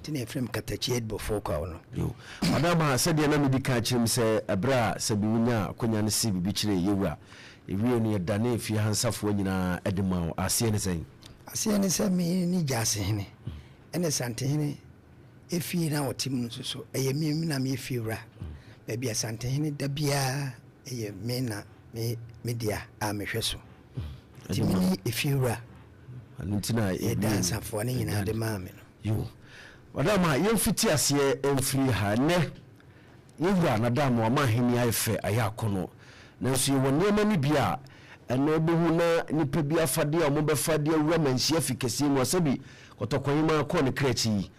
Nti na yɛfrɛ me Katakyi Edbɔfoɔ Kwaw no. Yo. Madam, sɛdeɛ na medi kan akyerɛ mu sɛ ɛberɛ a sɛbi wonyaa akwanya no see biribi kyerɛɛ yɛwura, yɛwiee no yɛdanee fie ha nsafoa nyinaa de maa wo. Aseɛ ne sɛn? Aseɛ ne sɛ me ne Gyasehene ɛne Santehene efie no a ɔte mu no nso so, ɛyɛ me na meyɛ fie wura. Baabi a Santehene da biara ɛyɛ me na me me dea a mehwɛ so. Nti me ne efie wura. Ɛno nti na yɛda nsafoa no nyinaa de maa me no. Yo. Madam a yɛmfiti aseɛ mfiri ha. Ɛnnɛ, yɛn wura Nadam wama ahenni ayɛ fɛ, ayɛ akɔnnɔ. Nanso yɛwɔ nneɛma no bi a ɛnnɛ wobɛhu na nnipa bi afadeɛ a wɔbɛfa de awura manhyia fi kɛseɛ mu a sɛbi kɔtɔkɔhemaa kɔɔ ne kra akyi yi.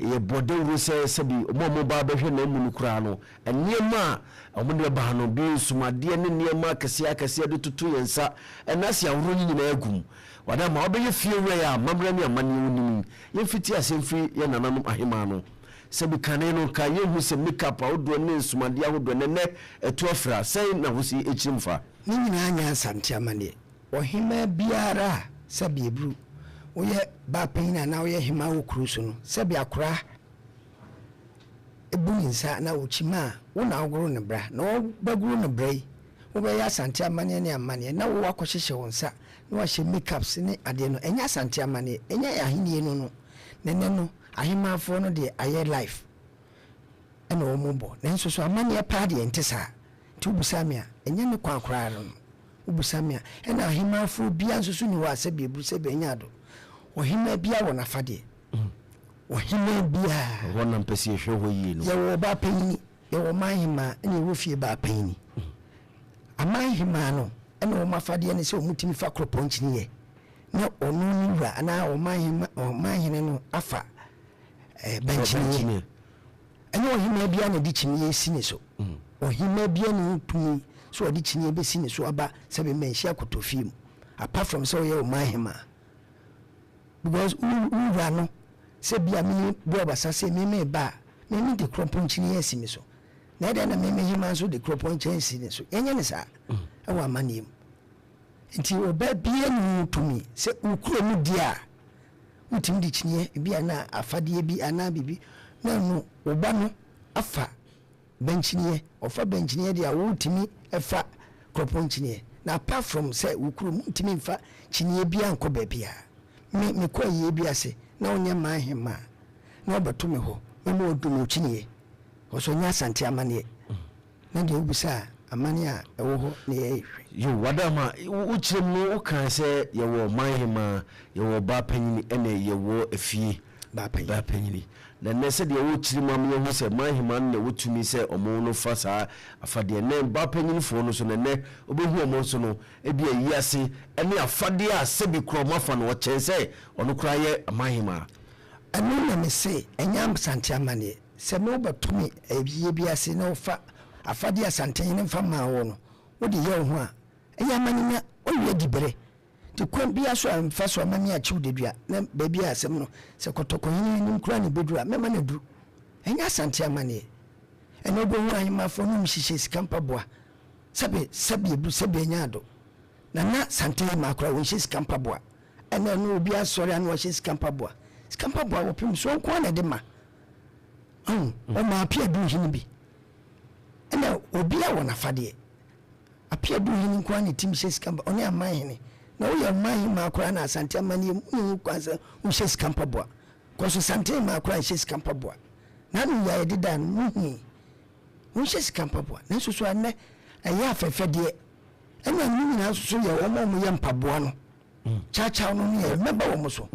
Yɛbɔ dawuro sɛ sɛbi wɔn a wɔba abɛhwɛ n'amu no koraa no, nneɛma a wɔde bɛba no bi nsomadeɛ ne nneɛma akɛseɛ akɛseɛ de toto yɛn nsa ɛna ase ahoroɔ no nyinaa agu mu. Wadama wabɛyɛ fie wura yi a amammerɛ ne amanneɛ wɔ nim yi. Yɛmfiti aseɛ mfiri yɛn nananom ahemaa no. Sɛbi kane no nka yɛnhu sɛ makeup ahodoɔ ne nsomadeɛ ahodoɔ na ɛnnɛ atu afra. Sɛn na wosi kyirim fa? Ne nyinaa nyɛ Asante amanneɛ. Ɔhemaa biara a sɛbi eburu woyɛ baa panyin anaa woyɛ hemaa wɔ kuro so no, sɛbi akora bu ne nsa anaa ɔkyima a, wo na wogoro no bra. Na wobɛgoro no bra yi, wobɛyɛ Asante amanneɛ ne amanneɛ na wo akɔhyehyɛ wo nsa na wahyɛ make-ups ne adeɛ no, ɛnyɛ Asante amanneɛ, ɛnyɛ ahennie no no. Na ɛnnɛ no, ahemaafoɔ no deɛ ayɛ life ɛna wɔn bɔ. Nanso so amanneɛ paa deɛ ɛnte saa. Nti wobisa me a, ɛnyɛ ne kwan koraa no no. Wobisa me a, ɛna ahemaafoɔ biara nso so nni hɔ a sɛbi aburu sɛbi ɛnyɛ ado. Ɔhemaa biara wɔ n'afadeɛ. Ɔhemaa biara. Ɛhɔ na mpɛ sɛ yɛhwɛ hɔ yie no. Yɛwɔ ɔbaa panyini, yɛwɔ ɔman hemaa, ɛna yɛwɔ fie baa panyini. Aman hemaa no, ɛna wɔn afadeɛ ne sɛ wɔtumi fa koropɔn kyiniiɛ na ɔno ne wura anaa ɔman hema ɔman hene no afa ɛɛ bɛnkyiniiɛ. Ɛnyɛ ɔhemaa biara na ɛde kyiniiɛ si ne so. Ɔhemaa biara nni ho tumi sɛ ɔde kyiniiɛ bɛsi ne so aba sɛ bɛmmanhyia akɔtɔ fie mu apart from sɛ ɔyɛ ɔman hemaa. Because wo wo wura no sɛ bi a me Buabasa sɛ me meba a me mede koropɔn kyiniiɛ asi me so. Na ɛdɛn na me me hemaa nso de kuropɔn nkyɛn si ne so? Yɛnyɛ no saa wɔ amanneɛ mu. Nti ɔbaa biara nni ho tumi sɛ wo kuro mu deɛ a, wotumi de kyiniiɛ bi anaa afadeɛ bi anaa biribi na ɛno wo ba no afa bɛnkyiniiɛ. Ɔfa bɛnkyiniiɛ deɛ a, wotumi fa kuropɔn kyiniiɛ. Na apart from sɛ wo kuro mu, wontumi mfa kyiniiɛ biara nkɔ baabiara. Me mekɔ ayie bi ase na wonyɛ mmaa hemaa na wobɛto me hɔ, mɛma wɔadum wo kyiniiɛ. Ɔsɛ ɔnyɛ Asante amaneɛ na deɛ wobisa a amaneɛ a ɛwɔ hɔ na yɛhwɛ. Yo, Wadama, wo kyerɛ mu no wo kaa sɛ yɛwɔ ɔman hemaa, yɛwɔ ɔbaa panyini ɛna yɛwɔ efie baa panyini. Baa panyini. Na nnɛ sɛdeɛ wo kyerɛ mu ama yɛhu sɛ man hemaa no na ɛwɔ tumi sɛ ɔmo no fa saa afadeɛ. Nnɛ baa panyini foɔ no nso no ɛnnɛ wobɛhu ɔmo nso no ebi ayi ase ɛne afadeɛ a sɛbi koraa ɔmo afa no ɔkyɛn sɛ ɔno koraa yɛ man hemaa. Ɛno na mese ɛnyɛ Asante amaneɛ. Sɛ me wobɛto me ayie bi ase na wofa afadeɛ a Asantehene mfa mmaa wo no, wode yɛ wo ho a, ɛyɛ amane na woawie diberɛ. Nti kwan biara so a mfa so ama me akyew dadua na baabi a asɛm no, sɛ Kɔtɔkɔhene anim koraa na ɛbɛduru a, mɛma no aduru. Ɛnyɛ Asante amanneɛ. Ɛnnɛ wobɛhu ahemmafoɔ no wɔhyehyɛ sika mpaboa, sɛbe sɛbe abu, sɛbe anya ado. Na na Santehemmaa koraa wɔnhyɛ sika mpaboa. Ɛnnɛ no obiara sɔre a na wahyɛ sika mpaboa. Sika mpaboa wɔpem soɔ nko ara na ɛde ma. Ɔn, ɔma Apeadu hene bi. Ɛna obia wɔ n'afadeɛ. Apeadu hene nko ara na ɛtumi hyɛ sika mpaboa, ɔne aman hene. Na woyɛ ɔman hemaa koraa na Asante amanneɛ mu, wonni ho kwan sɛ wohyɛ sika mpaboa. Kɔ so Sante hemaa koraa nhyɛ sika mpaboa. N'ano yi a yɛde daa no, mohui. Wonhyɛ sika mpaboa. Nanso so ɛnnɛ, ɛyɛ afɛfɛdeɛ. Ɛna ne nyinaa nso so yɛ wɔn a wɔyɛ mpaboa no. Kyawkyaw no ne yɛ mmɛba wɔn so.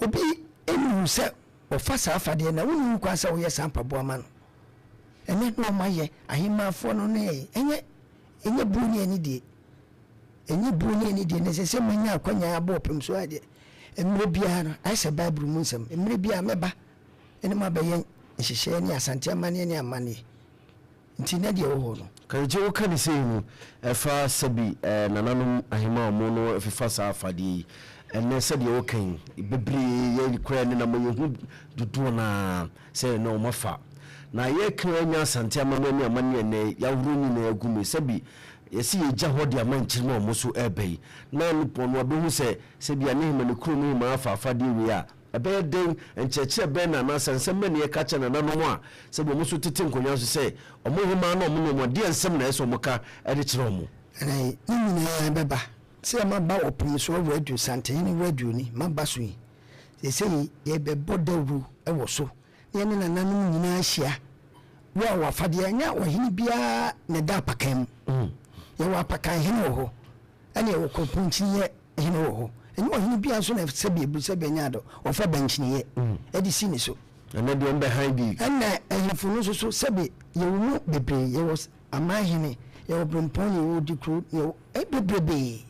Obi nhu sɛ Wɔfa saa afadeɛ no a, wonni ho kwan sɛ woyɛ saa mpaboa ma no. Ɛnnɛ na wɔayɛ ahemmafoɔ no ne ɛnyɛ ɛnyɛ buo ne anidie. Ɛnyɛ buo ne anidie na ɛsɛ sɛ manya akwanya abɔ ɔpem so adeɛ. Mmerɛ biara no, ayɛ sɛ Bible mu nsɛm. Mmerɛ biara mɛba ne mo abɛyɛ nhyehyɛeɛ ne Asante amanneɛ ne amanneɛ. Nti na deɛ ɛwɔ hɔ no. Kanyikye wo ka ne sei no ɛfa sɛbi nananom ahema ɔmo no fefa saa afadeɛ yi ɛnɛ sɛdeɛ wo ka yi bebree yɛ koraa nenam yɛ hu dodoɔ no ara sɛ ɛnɛ ɔmo afa na yɛ ka anya Asante amammerɛ ne amanneɛ ɛnɛ yahoro nyinaa agu mu sɛbi yɛse yɛgya hɔ de ama nkyirima ɔmo so ɛɛba yi na nipa ɔno abɛhu sɛ sɛbi a ne hema ne kurom hemaa afa afadeɛ wei a. Ɛbɛyɛ dɛn, nkyerɛkyerɛ bɛn na anaasɛ nsɛm bɛn na yɛka kyerɛ nananom a sɛbi wɔn nso tete nkonnwa so sɛ wɔn hemaa ne wɔn ne wɔn a, deɛn nsɛm na ɛsɛ sɛ wɔka de kyerɛ wɔn? Ɛnɛ ne nyinaa bɛba. Sɛ maba Ɔpemsoɔ Radio, Santehene Radio ni, maba so yi, seesei yɛrebɛbɔ dawuro wɔ so na yɛne nananom nyinaa ahyia. Wo a w'afadeɛ, ɛnyɛ ɔhene biara na ɛda apakan mu. Yɛwɔ apakan hene wɔ hɔ, ɛna yɛwɔ kuropɔn kyiniiɛ hene wɔ hɔ. Ɛnyɛ ɔhene biara nso na sɛbi ebu sɛbi ɛnyɛ adɔ, ɔfa bankyiniiɛ ɛde si ne so. Ɛnɛ deɛ ɔmbɛhan bi. Ɛna ahemfo no nso so sɛbi yɛwɔ mu bebree, yɛwɔ aman hene, yɛwɔ brempɔn, yɛwɔ odikuro, yɛwɔ bebrebee.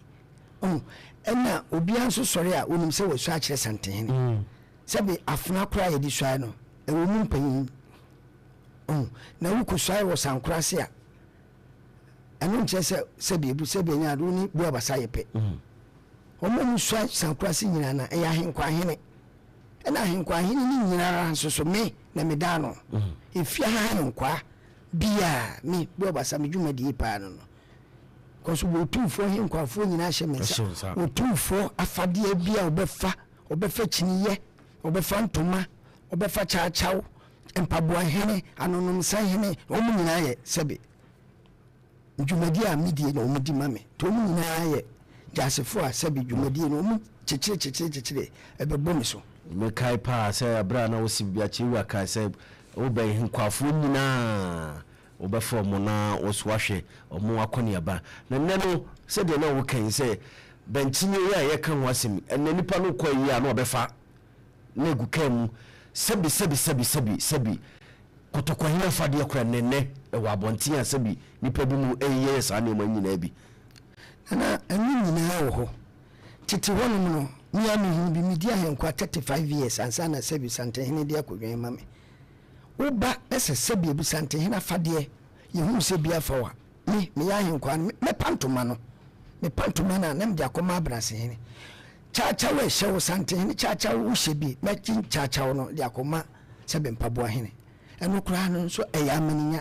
Ɔho, ɛna obiara nso sɔre a onim sɛ wasua akyerɛ Santehene. Sɛbe afena koraa a yɛde suae no, ɛwɔ mu mpanyin. Ɔho, na wokosuae wɔ sankora ase a, ɛno nkyerɛ sɛ sɛbe ebu sɛbe ɛnyɛ ade, wo ne Buabasa yɛ pɛ. Wɔn a wɔsua sankora ase nyinaa no, ɛyɛ ahenkwa ahene. Ɛna ahenkwa ahene no nyinaa nso so, me na meda ano. Efie ha ahenkwaa biara, me Buabasa, me dwumadie paa no no. Kɔso wɔtumfoɔ ahenkwafoɔ nyinaa hyɛ me nsa. Wɔtumfoɔ afadeɛ bi a wɔbɛfa Wɔbɛfa kyiniiɛ, wɔbɛfa ntoma, wɔbɛfa kyaakyaw, mpaboa hene, anonomsa hene, wɔn nyinaa yɛ sɛbe dwumadie a medie na wɔn di ma me. Nti wɔn nyinaa yɛ gyaasefo a sɛbe dwumadie no wɔn kyekyere kyekyere kyekyere ɛbɛbɔ me so. Mekae paa sɛ berɛ a na wosi biribi akyɛ wura kae sɛ wobɛn nkwafoɔ nyinaa Wobɛfa wɔn na wo nso woahwɛ wɔn akɔneaba. Na nnɛ no, sɛdeɛ na woka yi sɛ bɛnkyiniiɛ yi a yɛreka ho asɛm yi, ɛnnɛ nipa no kɔ ayie a na ɔbɛfa na agu kaa mu. Sɛbi sɛbi sɛbi sɛbi sɛbi kɔtɔkɔhene afadeɛ koraa nnɛ nnɛ ɛwɔ abɔnten a sɛbi nipa bi mu ɛyeyɛyɛ saa nneɛma yi nyinaa bi. Nana, ɛno nyinaa wɔ hɔ. Tete hɔnom no, me ara mehunu bi, medi ahenkwa 35 years ansa na sɛbi Santehene de akɔdwan ma me. Wo ba sɛ sɛbi abusantehene afadeɛ yɛhunu sɛ bi afa wo a, me, meyɛ ahenkwaa no, mɛpa ntoma no. Mepa ntoma no a, na mede akɔma abrasehene. Kyaakyaw a ɛhyɛ wo, santehene kyaakyaw wohyɛ bi, mɛgye kyaakyaw no de akɔma sɛbi mpaboahene. Ɛno koraa no nso ɛyɛ amaninya.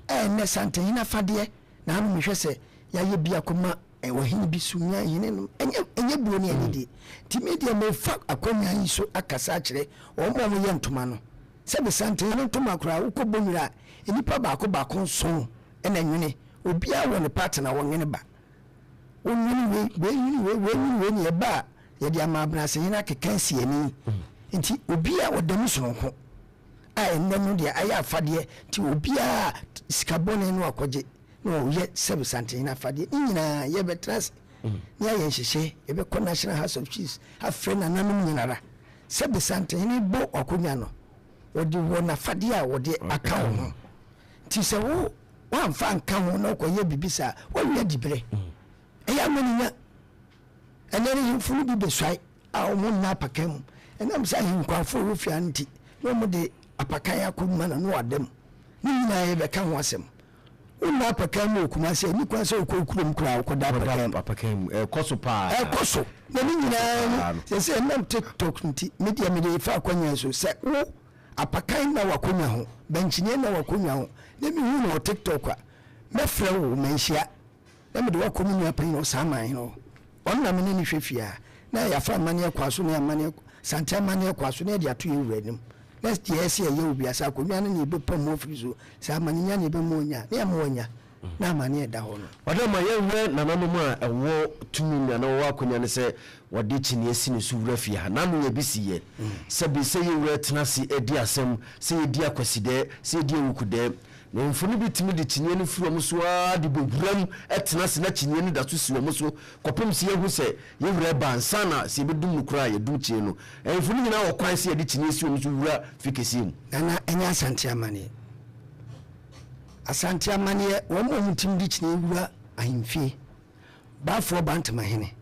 Ɛnnɛ santehene afadeɛ na ano mehwɛ sɛ yɛayɛ bi akɔma Ɔhene bi so nyan hene no, ɛnyɛ ɛnyɛ buo ne anidie. Nti me deɛ mefa akwanya yi so akasa akyerɛ wɔn a wɔyɛ ntoma no. Sɛ besantene no ntoma koraa wokɔ Bonwire a, nnipa baako baako nson na ɛnwene. Obiara wɔ ne part na wɔnwene ba. Wonwene wei, wei nwene wei, wei nwene wei na ɛba a yɛde ama Abenasehene akeka asi ani. Nti obiara ɔda mu sononko a ɛnnɛ no deɛ ayɛ afadeɛ nti obiara sika bɔne no akɔgye. na ɔyɛ sɛbe santehene afadeɛ ne nyinaa yɛbɛtena ase ne ayɛ nhyehyɛ yɛbɛkɔ National House of Chiefs afrɛ nananom nyinara sɛbe santehene bɔ akonnwa no wɔde wɔ n'afadeɛ a wɔde aka wo ho nti sɛ wo woamfa anka ho na wokɔyɛ biribi saa woawia diberɛ ɛyɛ amaninya ɛnɛ no hemfo no bi bɛsuae a wɔn nna apakan mu ɛnam sɛ ahenkwafo wɔ fie nti na wɔn de apakan akɔ mu na no wada mu ne nyinaa yɛbɛka ho asɛm Wonna apakan mu wɔ Kumasi a, ɛnni kwan sɛ wokɔ wo kurom koraa wokɔda apakan mu. Apakan mu, ɛkɔ so paa. Ɛkɔ so. Na ne nyinaa no, sɛ sɛ ɛnam TikTok nti, me deɛ mede fa akwannya yi so sɛ wo apakan nna w'akonnwa ho, bɛnkyiniiɛ nna w'akonnwa ho, na mehu no wɔ TikTok a, mɛfrɛ wo manhyia. Na mede wo akɔ me nua panyin hɔ, saa man hɔ. Ɔno na me ne no hwɛ fie ha. Na yɛafa amanneɛ kwa so ne amanneɛ, Sante amanneɛ kwa so na yɛde ato yɛn wura anim. Na deɛ ɛsɛ sɛ yɛyɛ wɔ wiase akonnwa no na yɛbɛpam mu afiri so. Sɛ amanenya na yɛbɛma wanya, na yɛama wanya, na amanneɛ da hɔ no. Ɔdɔ ma yɛnhwɛ nananom a ɛwɔ tumi no anaa wɔwɔ akonya no sɛ wɔde kyiniiɛ si ne so wura fie ha. N'ano yɛ bi si yɛ. Sɛbe sɛ yɛn wura tena ase di asɛm, sɛ yɛdi akwasidɛɛ, sɛ yɛdi awukudɛɛ. Nnwomfo no bi tumi de kyiniiɛ no firi wɔn so ara de bɔ wuram tena ase na kyiniiɛ no da so si wɔn so kɔpem sɛ yɛhu sɛ yɛn wura reba ansa na sɛ yɛbɛdum no koraa a yɛdum kyiniiɛ no. Ahemfo no nyinaa wɔ kwan sɛ yɛde kyiniiɛ si wɔn so wura fi kɛseɛ mu. Nana ɛnyɛ Asante amaneɛ. Asante amaneɛ wɔn a wɔtumi de kyiniiɛ wura ahemfie, Baafoɔ Bantamahene,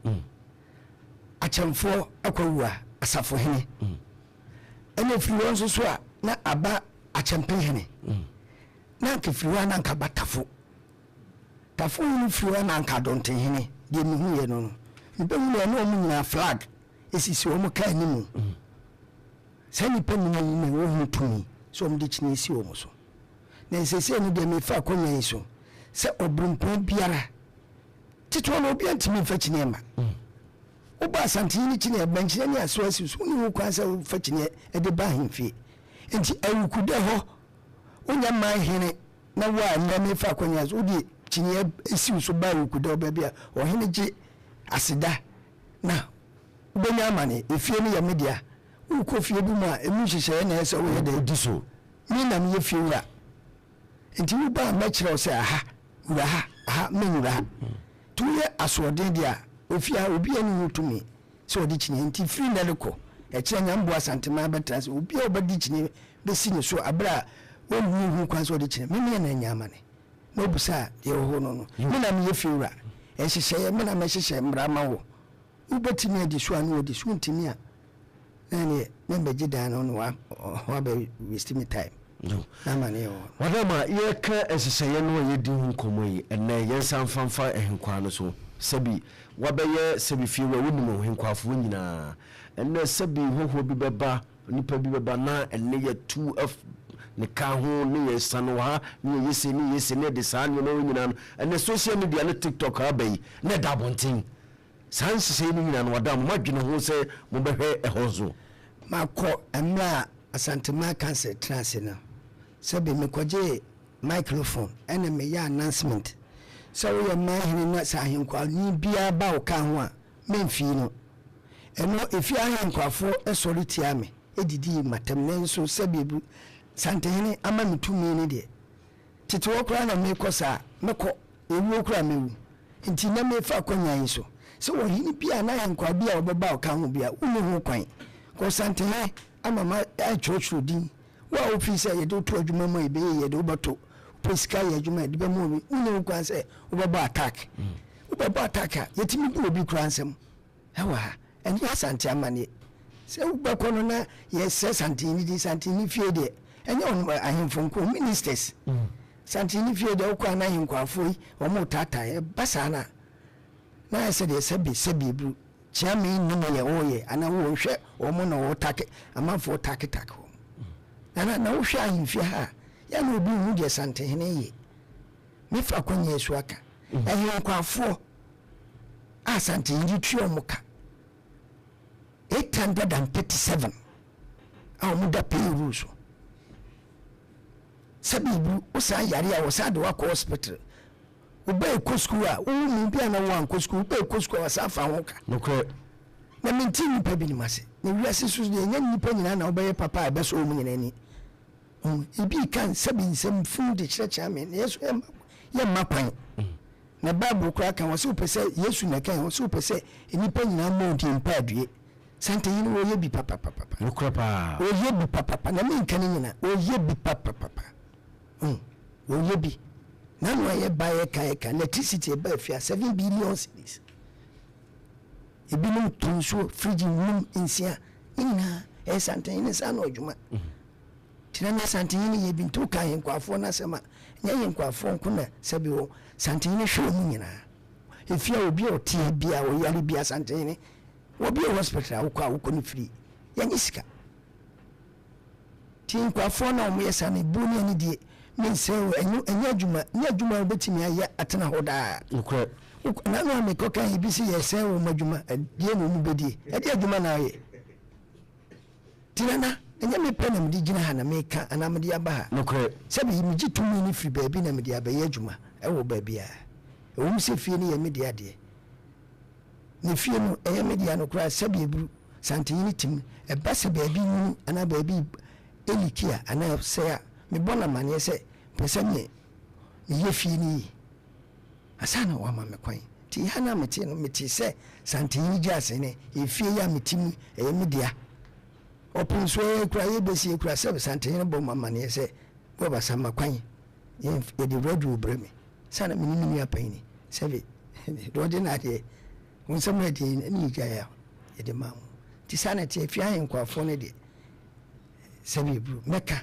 Akyɛmfoɔ Akwawua Asafohene, ɛna ɛfiri hɔ nso so a na aba Akyɛmpenhene, na anka ɛfiri hɔ a na anka aba Tafo. Tafo hene firi hɔ a na anka Adɔntenhene, deɛ mehuiɛ no no. Mebɛhunu ɛne wɔn nyinaa flag ɛsisi wɔn kaa anim. Saa nnipa num yi na ɛwɔ ho tumi sɛ wɔn de kyini si wɔn so. Na nsɛsɛ no deɛ mefa akonnwa yi so sɛ ɔberempɔn biara tete hɔ no obiara ntumi mfa kyini mma. Wobɔ Asantehene kyiniiɛ, bɛnkyerɛ ne asoa si so, wonni ho kwan sɛ wofa kyiniiɛ de ba ahemfie. Enti awukudɛ hɔ, wonyɛ man hene na wo a nnɛ mefa akwanya so wode kyiniiɛ si wo so ba awukudɛ hɔ baabi a ɔhene gye aseda na wobɛnya amane. Efie no yɛ me dea. Wokɔ fie bi mu a, emu nhyehyɛeɛ na ɛyɛ sɛ woyɛ dɛn? Wodi so. Me na meyɛ fie wura. Enti woba a mɛkyerɛ wo sɛ aha, wura ha, aha, menwura ha. Nti woyɛ asoɔden deɛ a, ofie ha obiara nni ho tumi sɛ ɔde kyiniiɛ. Nti firi nnɛ rekɔ, ɛkyena Nyame boa Asanteman bɛtena ase, obiara a ɔbɛde kyiniiɛ bɛsi ne so aberɛ a ɔnni ho kwan sɛ ɔde kyiniiɛ, me ne na anya amane. Na ɔbisaa deɛ ɛwɔ hɔ no no, me na meyɛ fie wura, nhyehyɛeɛ, me na mɛhyehyɛ mmara ama wo. Wobɛtumi adi so a na wadi so, wontumi a na ɛneɛ mɛmbɛgye dan no na wabɛ waste me time. No. Na amane wɔ hɔ. Wadama, yɛreka nhyehyɛeɛ no a yɛredi ho nkɔmmɔ yi, ɛnnɛ yɛnsan mfa mfa ahenkwaa no so. Sɛbi woabɛyɛ sɛbi fiewura, wonim ahenkwafoɔ nyinaa. Ɛnnɛ sɛbi hɔhoɔ bi bɛba, nipa bi bɛba na ɛnnɛ yɛatu af ne ka ho, ne yɛsane wɔ ha, ne yɛyɛ sei, ne yɛyɛ sei, ne yɛde saa nneɛma wei nyinaa no, ɛnnɛ social media ne TikTok aba yi, na ɛda abɔnten. Saa nhyehyɛe no nyinaa no, wɔada mo adwene ho sɛ mobɛhwɛ ɛhɔ nso. Makɔ mmerɛ a Asanteman Council tenaa ase no, sɛbe mekɔgyee microphone ɛna meyɛɛ announcement sɛ woyɛ manhene na sɛ ahenkwani biara ba wo kaa ho a, memfii no. Ɛno efie ahenkwafoɔ sɔre tiaa me didii m'atɛm nanso sɛbe Santehene ama me tumi no deɛ, tete hɔ koraa na mekɔ saa a, mɛkɔ, ewuo koraa mɛwu. Enti nnɛ merefa akwannya yi so sɛ ɔhene bi anaa ahenkwaa bi a ɔbɛba a ɔka ho bi a, wonni ho kwan. Kɔ Santehene ama makyerɛkyerɛ din. Wo a wofii sɛ yɛde wo to adwuma mu a ɛbɛyɛ yie, yɛde wo bɛto. Wopɛ sika yɛ adwuma a, yɛde bɛma obi. Wonni ho kwan sɛ wobɛbɔ attack. Wobɛbɔ attack a, yɛtumi bu obi koraa nsam wɔ ha. Ɛnyɛ Asante amanneɛ sɛ wobɛkɔ no na yɛsrɛ Santehene din. Santehene fie deɛ, ɛnyɛ ɔno ahemfo nko, ministers. Santehene fie deɛ wokɔ a na ahenkwafoɔ yi wɔn retaataa ɛba saa no a na ayɛ sɛ deɛ sɛbe sɛbe eburu kyeame nnim deɛ ɔreyɛ anaa wɔnhwɛ wɔn na wɔretake amanfoɔ taketake wɔn na na na wohwɛ ahemfie ha a yɛ na obi nhu deɛ Santehene yɛ mefa akwannya yi so aka ahenkwafoɔ a Santehene tua wɔn ka 837 a wɔn da payroll so. Sɛ biribi wo san yare a wɔsan de wo akɔ hospital. Wo ba ɛkɔ sukuu a wowo mu bi a na wo ankɔ sukuu wo ba ɛkɔ sukuu a wɔsan fa ho ka. Nokorɛ. Na mente nnipa binom ase. Na wiase so deɛ ɛnyɛ nnipa nyinaa na wobɛyɛ papa a ɛbɛsɔ wɔn nyinaa ani. Hu, ebi reka sɛbi nsɛm funu de kyerɛkyerɛ me na yɛso yɛmma yɛmma kwan. Na Bible koraa ka wɔse wopɛ sɛ Yesu na ɛka wɔse wopɛ sɛ nnipa nyinaa mmɔ wo din mpa adue. Santehene wɔyɛ bi papapapa. Nokorɛ paa. Wɔyɛ bi papapa na menka ne nyina wɔyɛ bi papapapa. Hmm, wɔyɛ bi. Nano a yɛba yɛka yɛka electricity ɛba afia 7 billion cedis. Ebinom to nsuo fridge num nsia ne nyinaa ɛyɛ Santehene nsa ano adwuma. Kyerɛ na Santehene yɛ bi nti woka ahenkwafoɔ no asɛm a nyɛ ahenkwafoɔ nko na sɛbi wɔ Santehene hwɛ wɔn nyinaa. Efie a obi a ɔteɛ bia ɔyare bia Santehene Wɔbue hospital a wokɔ a wokɔ no free. Yɛnye sika. Nti nkurɔfoɔ no a wɔyɛ saa no ebuo ne anidie mensɛe o ɛnyɛ ɛnyɛ adwuma nyɛ adwuma a wobɛtumi ayɛ atena hɔ daa. Nokorɛ. Wokɔ nano a mekɔ kan ebi se yɛsɛe wɔn adwuma ɛdeɛ na wɔn bɛdie ɛdeɛ adwuma na ayɛ. Nti nana ɛnyɛ me pɛ na mede gyina ha na meka anaa mede aba ha. Nokorɛ. Sɛbi megye tumi no firi baabi na mede abɛyɛ adwuma ɛwɔ baabiara. Ɛwom sɛ fie no yɛ me dea deɛ. Ne fie no, ɛyɛ me dea no koraa sɛdeɛ aburu santehene tim. Ɛba sɛ baabi nwunu anaa baabi liki a, anaa ɛsɛe a, mebɔ no amanneɛ sɛ mepɛ sɛ me meyɛ fie no yie ansa na wama me kwan. Nti ha no a mete no, metee sɛ santehene gye ase ne efie yi a mete mu yi, ɛyɛ me dea. Ɔpem so ara koraa, yɛbɛsie koraa sɛ santehene bɔ me amanneɛ sɛ, Boabasa ma kwan, yɛde radio brɛ me. Sɛ na me ne me nua panyin sɛbe deɛ ɔde n'adeɛ wo nsɛm a ɛdeɛ ne yɛgyae a yɛde maa mo nti saa na ɛteɛ fie ahenkwafoɔ no deɛ sɛbe eburu mɛka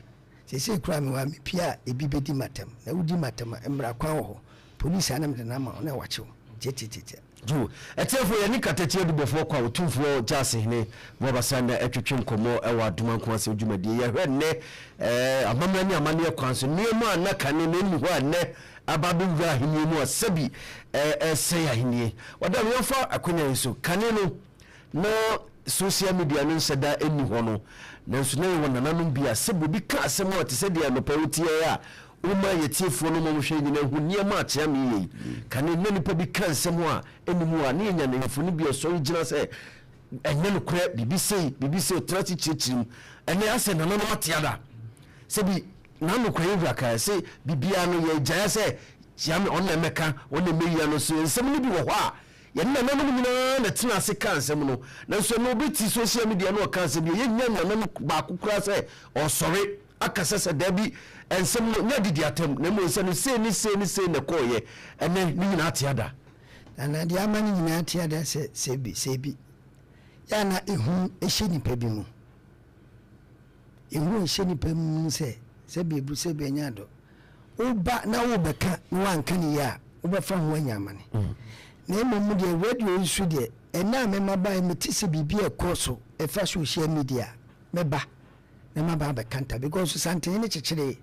seesei koraa mewɔ a mepie a ebi bɛdi matam na wodi matam a mmara kwan wɔ hɔ polisi a na mede no ama wo na wakye wo tiatiatiatia. Joe, Atiefo, yɛne Katakyie Adubɔfoɔ Kwaw Otumfoɔ Gyasehene Boabasa na ɛtwetwe nkɔmmɔ wɔ Adom Ankoasɛm dwumadie. Yɛhwɛ nnɛ eh, amammerɛ ne amanneɛ kwan so nneɛma a na kane na ɛnni hɔ a nnɛ aba abɛwura ahennie mu a sɛbi eh, ɛresɛe ahennie. Ɔda no, yɛmfa akwanya yi so. Kane no, na social media no nhyɛ da nni hɔ no, nanso na yɛwɔ nananom bi a sɛ obi ka asɛm a te sɛ deɛ anɔpa yi woteɛ a woma yɛtiefoɔ no ma wɔhwɛ nyinaa hu nneɛma a Kyeame yɛ yi. Kane na nipa bi ka nsɛm a ɛnni mu a, na yɛnya ahemfo no bi a ɔsɔre gyina sɛ ɛnyɛ nokorɛ, biribi sei, biribi sei, ɔtena ase kyerɛkyerɛ mu. Ɛnɛ asɛ nananom ate ada. Sɛ bi n'ano kora yɛwura kae sɛ biribiara no yɛgyaeɛ sɛ Kyeame ɔno na ɛmɛka, ɔno na ɛmɛyi ano. So nsɛm no bi wɔ hɔ a Yɛne nananom nyinaa na ɛtenaa ase kaa nsɛm no, nanso ɛnnɛ obi te social media na ɔka asɛm bi a, yɛnnya nana no baako koraa sɛ ɔresɔre akasa sɛ daabi, nsɛm no nyɛ adidi atɛm, na mmom sɛ no sei ne sei ne sei na ɛkɔeɛ. Ɛnnɛ ne nyinaa ate ada. Nana, deɛ ama ne nyinaa ate ada sɛ sɛ bi sɛ bi yɛ a na ehu hyɛ nipa bi mu. Ehu a ɛhyɛ nipa mu ne sɛ sɛ bi abu sɛ bi anya adɔ. Woba na worebɛka na woanka no yie a, wobɛfa ho anya amane. Na mmom deɛ radio yi so deɛ, ɛnnɛ a mema baeɛ mete sɛ biribi rekɔ so ɛfa social media a, mɛba na maba abɛka nta because Santene no kyekyeree.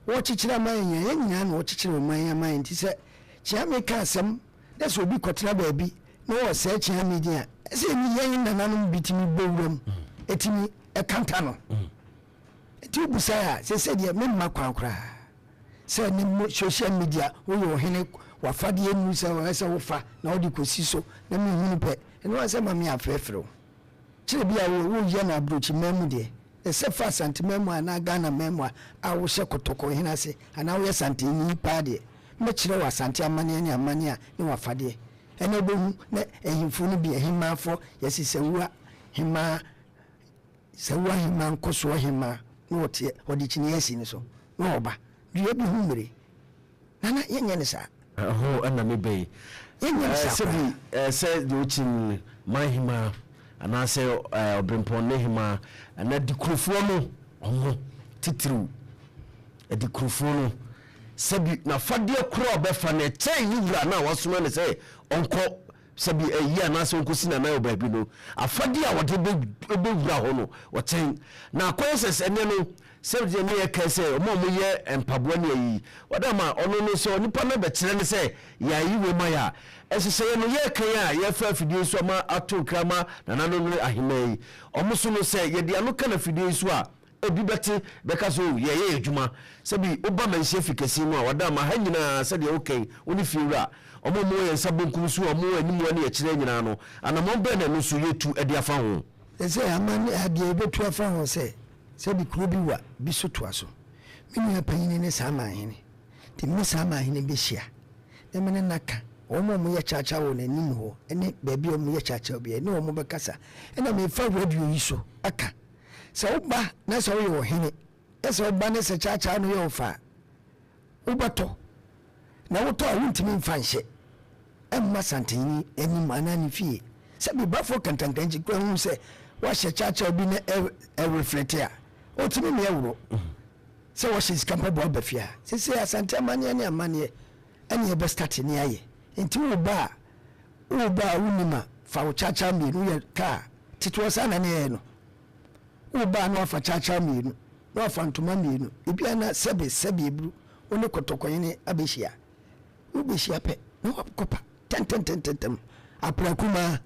Wɔkyekyere ama yɛn nyinaa, yɛn nyinaa na wɔkyekyere ɔman yi ama yɛn nti sɛ Kyeame ka asɛm na sɛ obi kɔtena baabi na ɔresɛe Kyeame din a, ɛsɛ yɛn nananom bi tumi bɔ wuram tumi kanta no. Nti wobisae a, seesei deɛ memma kwan koraa sɛ ne mo social media woyɛ ɔhene w'afadeɛ nnu sɛ ɔyɛ sɛ wofa na wode kɔsi so na menhunu pɛ ɛno ara sɛ ma me afrɛfrɛ wo kyerɛ bi a woyɛ no aburokyiman mu deɛ ɛsɛ fa Asanteman mu anaa Ghana man mu a a wohyɛ kɔtɔkɔ hene ase anaa woyɛ Santeni paa deɛ mɛkyerɛ wo Asante amanneɛ ne amanneɛ a ne w'afadeɛ ɛna wobɛhu na ahemfo no bi ahemaafoɔ yɛse sawua hemaa Sɛ wo ahemmaa nkɔsoɔ hemmaa na ɔteɛ, ɔde kyiniiɛ asi ne so na ɔba. Dua bi ho mmire. Nana, yɛnyɛ no saa. Ɛhɔ na meba yi. Yɛnyɛ no saa Sɛbi koraa. sɛ deɛ ɔkyin man hemaa anaasɛ ɔberempɔn ne hemaa anaa adikurofoɔ no ɔmo titiriw adikurofoɔ no sɛbi n'afadeɛ koraa a ɔbɛfa no ɛkyɛn ne wura no a wasoma no sɛ ɔnkɔ Sɛbi ayi anaasɛ ɔnkɔsi n'anan wɔ baabi no, afadeɛ a wɔde bɛwura hɔ no, ɔkyɛn. Na akɔyɛ sɛ sɛ ɛnnɛ no, sɛdeɛ ne yɛkae sɛ wɔn a wɔyɛ mpaboa ne ayi, wɔde ama ɔno no sɛ onipa no bɛkyerɛ no sɛ yɛayi wei ma yɛ a, nhyehyɛeɛ no yɛreka yi a yɛrefa afidie yi so ama ato nkra ama nananom ne ahemmaa yi, wɔn nso no sɛ yɛde ano ka no afidie yi so a, Ebi bɛte bɛka sɛ, 'O, yɛreyɛ yɛn adwuma. Sɛbi woba manhyia fi kɛse mu a, wɔada ama ha nyinaa, sɛdeɛ woka yi, wo ne fiewura. Wɔn a wɔwɔ yɛn nsa benkum so, wɔn a wɔwɔ anim ne akyire nyinaa no, anammɔn bɛn na ɛno nso yɛtu de afa ho? Ɛsɛ sɛ amanne adeɛ yɛbɛtu afa ho sɛ, sɛbi kuro bi wa bi so toa so. Me nua panyini ne saa manhene, nti me ne saa manhene bɛhyia na me ne no aka wɔn a wɔyɛ kyawkyaw wɔ n'anim hɔ ne baabi a wɔyɛ kyawkyaw biara, ne wɔn bɛkasa. Ɛna mefa radio yi so aka. Sɛ woba na sɛ woyɛ ɔhene, na sɛ woba na sɛ kyaakyaa no yɛ wo fɛ a, wobɛtɔ. Na wotɔ a, wontumi mfa nhyɛ mma Santehene anim anaa ne fie. Sɛ Bibafoɔ kantankrankyi koraa hu sɛ woahyɛ kyaakyaa bi na ɛreflɛte a, ɔtumi mia woro sɛ woahyɛ sika mpaboa aba fie a. Seesei Asante amanneɛ ne amanneɛ ɛne yɛbɛstate ne ayɛ. Nti woba a, woba a wonnim a, fa wo kyaakyaa mmienu yɛ kaa. Tete hɔ saa na na yɛyɛ no. Woba a na wafa kyaakyaa mmienu, na wafa ntoma mmienu. Ebi a na sɛbe sɛbe eburu, wo ne kɔtɔkɔhene abɛhyia. Wobɛhyia pɛ na wakɔpa tɛntɛntɛntɛntɛm. Apra kumaa,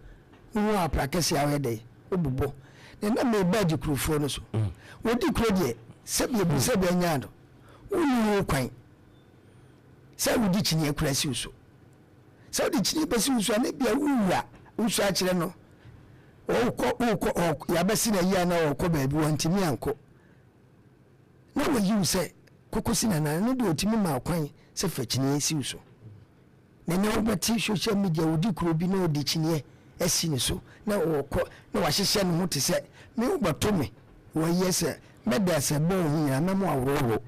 wohu apra kɛseɛ a woyɛ dɛn? Wobobɔ. Na na meba adikurofoɔ no so. Wɔdi kuro deɛ, sɛbe eburu sɛbe anya no, wonni ho kwan sɛ wode kyiniiɛ koraa si wo so. Sɛ wode kyiniiɛ bɛsi wo so a, na ebia wo wura wosua akyerɛ no Ɔrekɔ, ɔrekɔ, ɔrekɔ, yɛabɛsi no ayi anaa ɔrekɔ baabi, wantumi ankɔ. Na wayi wo sɛ kɔkɔsi no anaa? Ɛno deɛ ɔtumi ma kwan sɛ fa kyiniiɛ si wo so. Na ɛnɛ wobɛte social media, ɔdi kuro bi na ɔde kyiniiɛ asi ne so na ɔrekɔ na wahyehyɛ ne ho te sɛ me wobɛto me wɔyɛ sɛ mɛda sɛ bɔ wo ho nyinaa mɛmo aworɔworɔ.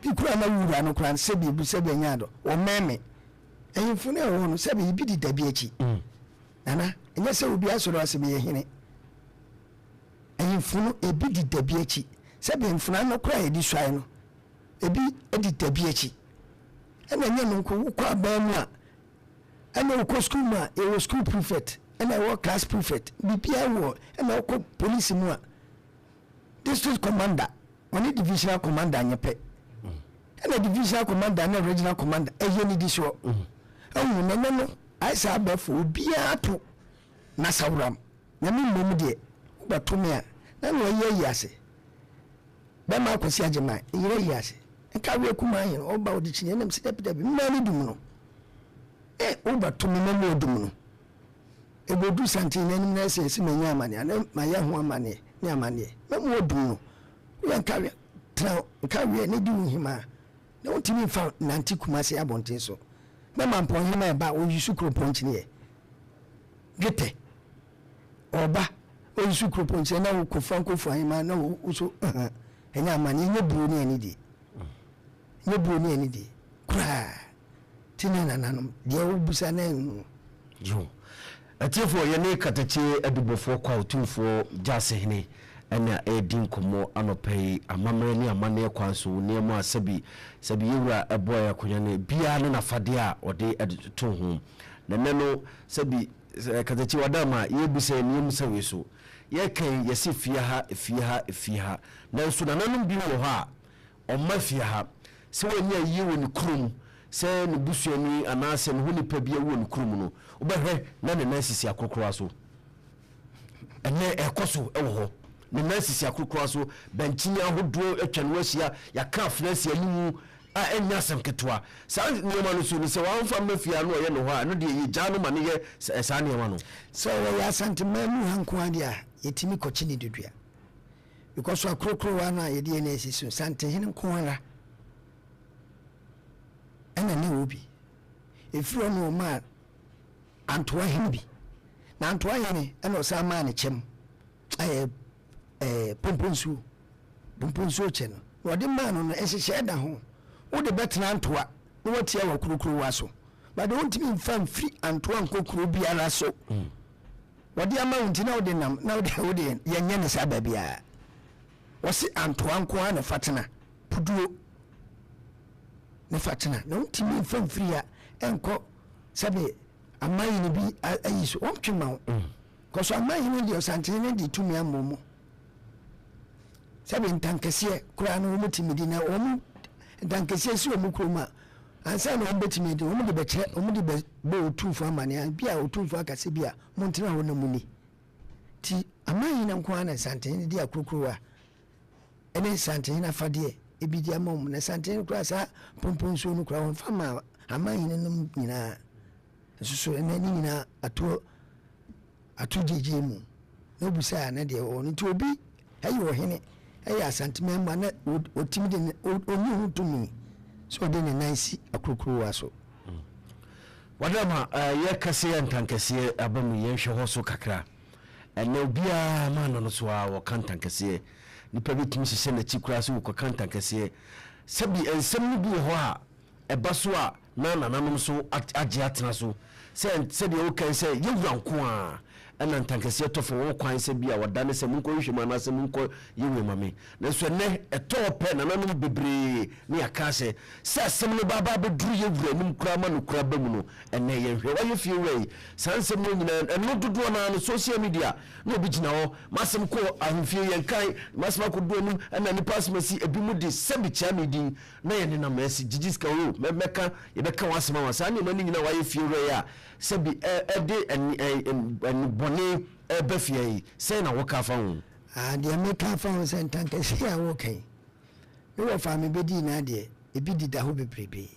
Bi koraa na wura no koraa sɛbi ebu sɛbi ɛnyɛ adɔ wɔmmɛn me. Ahemfo no ɛwɔ hɔ no sɛbi ebi di dabi akyi. Nana, ɛnyɛ sɛ obi asɔre ase meyɛ hene. Ahemfo no, ebi di dabi akyi. Sɛbe mfenaa no koraa a yɛde suae no, ebi di dabi akyi. Ɛna ɛnyɛ no nko, wokɔ aban mu a, ɛna wokɔ sukuu mu a, yɛwɔ sukuu prefect, ɛna ɛwɔ class prefect, biribiara wɔ, ɛna wokɔ polisi mu a, district commander, ɔne divisional commander nyɛ pɛ. Ɛna divisional commander ne regional commander ɛyɛ ne di soɔ. Ɛhu nɛnɛ no, ayɛ sɛ abɛɛfo, obiara to n'asawuram. Na me mmom deɛ, wobɛto me a, na nea ɔyɛ ayi ase. Bɛma Akwasi Agyeman, nyera ayi ase. Nka aweɛ kumaa he no, ɔba ɔde kyiniiɛ nam sɛ dabi dabi, mmaa ne dum no. Eh, wobɛto me ma mu ɔdum no. Ɛbɛdu santen no anim na ɛsɛ sɛ manya amaneɛ, ana mayɛ ho amaneɛ ne amaneɛ. Ma mu ɔdum no. Woyɛ nkaweɛ, tena nkaweɛ ne di wo hemaa. Na wontumi mfa nante Kumase abɔnten so. Na Mampɔn hemaa ɛba, ɔyi so kuropɔn kyiniiɛ. Dwetɛ, ɔba, ɔyi so kuropɔn kyiniiɛ na wo Kofoa Nkofoa hemaa na wo so, ɛnyɛ amaneɛ, ɛnyɛ buo ne anidie. Ɛnyɛ buo ne anidie koraa. Ti ne nananom, deɛ wobisa na ɛnhu. Yo. Atiefoɔ, yɛne Katakye Adubɔfoɔ Kwaw Tumfoɔ Gyasehene na ɛredi nkɔmmɔ anɔpa yi, amammerɛ ne amanneɛ kwan so nneɛma a sɛbi sɛbi yɛn wura bɔɔ yɛn akonya no, biara ne n'afadeɛ a ɔde to ho. Na ɛnnɛ no, sɛbi Katakye wada ma yɛrebisa yɛn nneɛma wei so. Yɛreka yi, yɛse fie ha, fie ha, fie ha. Nanso nananom bi wɔ hɔ a, Ɔmma fie ha. Sɛ wanya ayie wɔ ne kurom, sɛ ne busuani anaasɛ ne ho nipa bi awu wɔ ne kurom no, wobɛhwɛ na ne nan sisi akorokorowa so. Ɛnnɛ ɛrekɔ so wɔ hɔ. Ne nan sisi akorokorowa so, bɛnkyini ahodoɔ atwa ne ho ahyia, yɛaka afena asi anim a ɛnyɛ asɛm ketewa. Saa nneɛma no so no, sɛ wamfa amma fie ha na ɔyɛ no hɔ a, ɛno deɛ yɛgyaa no ma no yɛ saa nneɛma no. Sɛ ɔyɛ Asanteman mu ha nko ara deɛ a, yɛtumi kɔkye ne dodua. Because akorokorowa no a yɛde yɛn nan si so, Santehene nko ara ɛna ne wɔ bi. Ɛfiri hɔ no ɔmaa Antoa hene bi. Na Antoa hene ɛna ɔsan maa ne kyɛm ɛyɛ ɛɛ pomponsuo. Pomponsuo kyɛ no. Na ɔde maa no no nhyehyɛɛ da ho. Wode bɛtena Antoa na watia wɔ korokorowa so. But wontumi mfa mfiri Antoa nkɔ kuro biara so. Mm. Wɔde ama wo nti na wode nam na wode wode yɛnyɛ ne saa baabiara. Wɔse antoa nko ara na fa tena puduo ne fa tena na wontumi mfa mfiri ha ɛnkɔ sɛbe amanhene bi ayi so wɔntwe ma wo. Mm. Kɔso amanhene deɛ ɔsantehene de tumi ama mu. Sɛbe ntankɛseɛ koraa no wɔn tumi di na wɔn ntankɛseɛ si wɔn kurom a ansa na wɔn bɛtumi adi wɔn de bɛkyerɛ wɔn de bɛbɔ otumfoɔ amaneɛ bi a otumfoɔ akasɛ bi a montena hɔ na muni ti amanhene nko ara na nsantehene de akurokurowa ɛne nsantehene afadeɛ ebi di ama wɔn na nsantehene koraa saa mpomponsuo no koraa wɔn fa ma amanhene nom nyinaa nso so ɛnɛ ne nyinaa atoɔ ato gyegye mu na obisaa ne deɛ ɔwɔ no nti obi ɛyɛ ɔhene ɛyɛ Asanteman mu a na ɔtumi de ɔnni ho tumi sɛ ɔde ne nan si akurokurowa so. Wadama yɛ kɛseɛ ntankɛseɛ aba mu yɛnhwɛ hɔ so kakra ɛnɛ obiara ma ano no so a wɔka ntankɛseɛ nipa bi tumi hyehyɛ n'akyi koraa sɛ wɔkɔka ntankɛseɛ sɛbi nsɛm no bi wɔ hɔ a ɛba so a na nananom nso agye atena so sɛ sɛdeɛ woka yi sɛ yɛn wura nko ara ɛna ntankɛseɛ tɔ fam wɔwɔ kwan sɛ bi a wɔdane sɛ monkɔ nhwehwɛ mu anaasɛ monkɔ yɛ wei ma me nanso ɛnnɛ ɛtɔɔ pɛ nananom bebree ne yɛaka sɛ sɛ asɛm no ba aba abɛduru yɛn wura anim koraa ma no kura ba mu no ɛnnɛ yɛnhwɛ wayɛ fie wura yi saa nsɛm no nyinaa ɛno dodoɔ no ara no social media na obi gyina hɔ masɛm kɔ ahemfie yɛnkan masɛm akɔdu anim ɛna nipa asɛm asi ebi mu de sɛbi kyea me din na yɛ nenam asi gyigyi sika o mɛ mɛka yɛbɛka w'asɛm ama saa nneɛma no nyinaa wayɛ fie wura yi a sɛbi ɛ ɛde ɛni ɛ ɛni bɔne ɛba fie yi sɛn na woka afa ho. Ah deɛ meka afa ho sɛ ntankɛseɛ a woka yi me wɔfa a mebɛdii n'adeɛ ebi deda hɔ bebrebee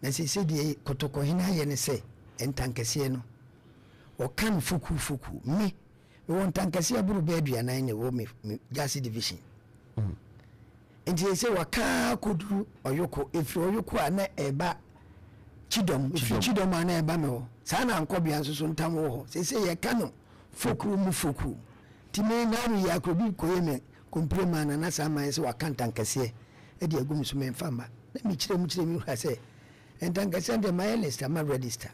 na seesei deɛ kɔtɔkɔhene ayɛ ne sɛ ntankɛseɛ no wɔka no fokuo fokuo me mewɔ ntankɛseɛ boro bɛɛ aduanan na ɛwɔ me me Gyasi division. Mm. Nti sɛ waka ara kɔduru Ɔyoko, ɛfiri Ɔyoko a na ɛba Kyidɔm, ɛfiri Kyidɔm a na ɛba me hɔ. Saa na Ankɔbea nso so ntam wɔ hɔ. Seesei yɛka no fokuo mu fokuo. Nti me naano yi akoro bi kɔyɛ me kompire maa Nana saa man sɛ waka ntankɛseɛ de agu me so memfa mma. Na mekyerɛ mu kyerɛ me wura sɛ ntankɛseɛ deɛ mayɛ list ama register.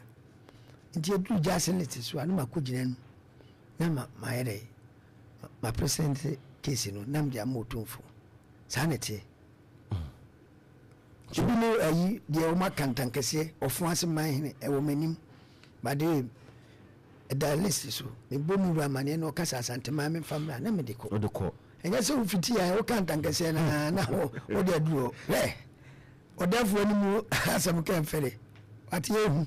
Nti ɛduru gyaase list so a na makɔgyina no na ma mayɛ dɛ ma present case no na mede ama otumfo saa na ɛteɛ ebi ne ayi deɛ wɔn aka ntankɛseɛ ɔfo ase man hene ɛwɔ m'anim bade ɛda list so mebɔ mu wura amaneɛ na ɔkasa asanteman memfa mmra na mede kɔ wode kɔ ɛnyɛ sɛ wofiti a woka ntankɛseɛ na na wode aduru hɔ hwɛ ɔdɛfoɔ no mu asɛm kɛmfɛre wate ehu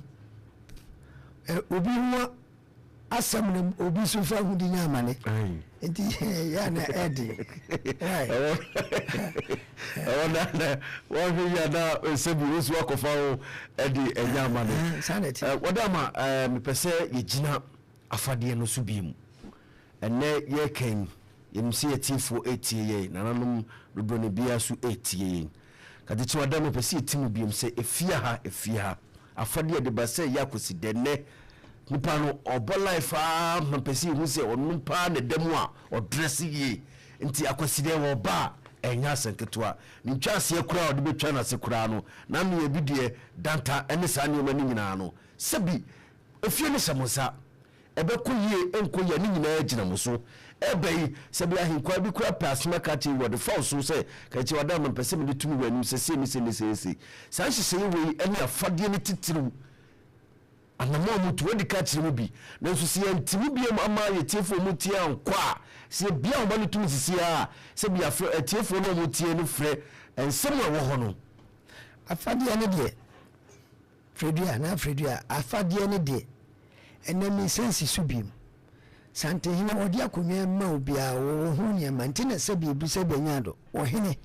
obi ho. asɛm no obi nso fa ho di nya amane. Nti yɛ na ɛde. Ɛwɔ na na wɔhwɛ yi a na sɛ bi wosu akɔfa ho ɛde ɛnya amane. Saa na ɛte. Wɔde ama mepɛ sɛ yɛgyina afadeɛ no so bi mu. Ɛnnɛ yɛreka yi, yɛnim sɛ yɛatiefoɔ retie yɛn, nananom dodoɔ no biara nso retie yɛn. Katekyew Ada, mepɛ sɛ yɛti mu biom sɛ efie ha, efie ha, afadeɛ a yɛde ba sɛ ɛyɛ akwasi dɛ nnɛ, nipa no ɔbɔ life ara ma mepɛ sɛ yɛhu sɛ ɔno paa na ɛda mu a ɔdrɛse yie. Nti akwasi dɛ ɔba a, ɛnyɛ asɛm ketewa. Ne ntwaseɛ koraa a ɔde bɛtwa n'ase koraa no, n'ano yɛ bi deɛ, danta ne saa nneɛma no nyinaa no, sɛbi efie no hyɛ mo nsa. Ɛbɛkɔ yie, ɛnkɔ yie a, ne nyinaa gyina mo so. Ɛreba yi, sɛ bia ahenkwaa bi koraa pɛ asem aka akyerɛ Awurade, fa wo so sɛ, Ka kyerɛ w'adamfo, mepɛ sɛ mede tumi wɔ anim sɛ sei ne sei ne sei ne sei. Saa nhyehyɛeɛ wei ne afadeɛ no titiriw anammɔn a motu. Wɔadi ka akyerɛ mu bi, nanso sɛ yɛante mu biom amma yɛn atiefoɔ a wɔtie ankɔ a, sɛ yɛbue ahoma no tom sisi ara a, sɛ bia frɛ atiefoɔ no a wɔtie no frɛ nsɛm a ɛwɔ hɔ no. Afadeɛ no deɛ, Fredua anaa Fredua afadeɛ no deɛ, ɛnnɛ mensan nsi so bio. Santehene, wɔde akonnwa ma obiara, wɔwɔ ho nneɛma nti na sɛbi ebu sɛ bɛnya ado. Ɔhene,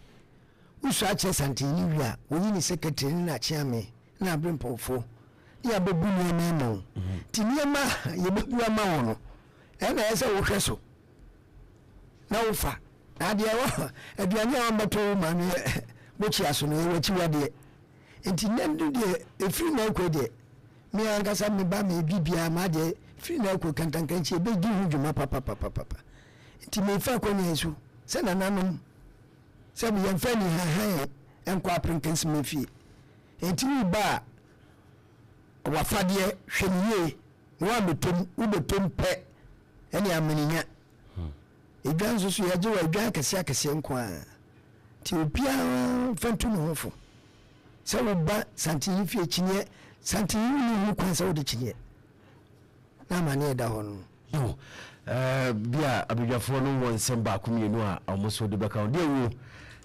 wosua akyerɛ Santehene wie a, wɔyi ne sekretary ne n'akyeame ne n'aberempɔnfoɔ ne yɛabɛbu nneɛma ama wo. Nti nneɛma a yɛbɛbu ama wo no, ɛna ɛyɛ sɛ wohwɛ so na wofa. Na adeɛ wɔ aduane a wɔmmɛtɔ wo maame bokyia so no, ɛyɛ w'akyiwadeɛ. Nti nnɛ no deɛ ɛfiri nnɛ rekɔ deɛ me ankasa me ba me bibiara m'adeɛ firi nnɛ rekɔ kantankrankyi ɛbɛdi ho dwuma papapapapa. Nti mefa akwannya yi so sɛ nananom sɛ yɛmfa anihahan nkɔ aperenkensema fie. Nti wo ba a wafadeɛ hwɛ no yie na woammɛtɔm, wobɛtɔm pɛ ɛne amanenya. Edwa nso so yɛgye wɔ edwa akɛseɛ akɛseɛ nko ara. Nti obiara mfa ntu ne ho fo sɛ woba Santeyi fie kyiniɛ, Santeyi wonni ho kwan sɛ wode kyiniɛ na amaneɛ ɛda hɔ no. Yo, eh, bi a abadwafoɔ no wɔ nsɛm baako mmienu a wɔn nso de bɛka ho. Deɛ wo,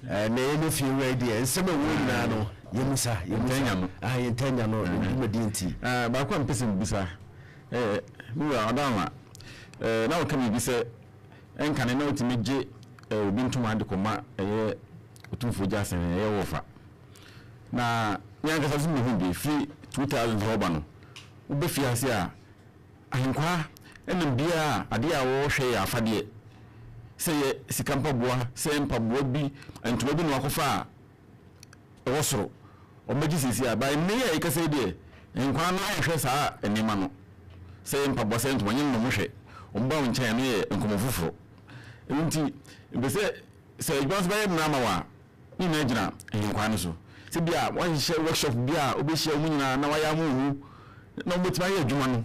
eh, na ɛyɛ ne fie wura yi deɛ, nsɛm a ɛwɔ nyinaa no, yɛmmisa, yɛmmisa. Yɛntaa nya no. Ah, yɛntaa nya no, dwumadie nti. Ah, baako a mepɛ sɛ mebisa, eh, me wura Ɔdaanwa, eh, na woka biribi sɛ Ɛnkane na wotumi gye obi ntoma de kɔma ɛyɛ Otumfoɔ Gyasene, ɛyɛ wɔfa. Na me ankasa nso mehu bi, firi 2000 hɔ ba no, woba fie ase a, ahenkwaa ɛnam biara a adeɛ a wɔhwɛ yɛ afadeɛ, sɛ yɛ sika mpaboa, sɛ yɛ mpaboa bi, ntoma bi na wakɔfa a, ɛwɔ soro, wɔbɛgye seesei a, but nnɛ yi a yɛkasa yi deɛ, nkwadaa no nhwɛ saa nneɛma no, sɛ ɛyɛ mpaboa, sɛ ɛyɛ ntoma, nyɛ no na wɔhwɛ, wɔba wo nkyɛn a, ɛno yɛ nkɔmmɔ foforɔ. Ɛno nti, mepɛ sɛ, sɛ adwuma nso bɛyɛ mmerɛ ama wo a, ne nyinaa gyina nkwadaa no so. Sɛ bi a wɔahyehyɛ workshop bi a wobɛhyia wɔn nyinaa na wɔayɛ ama wɔn na wɔbɛtumi ayɛ adwuma no,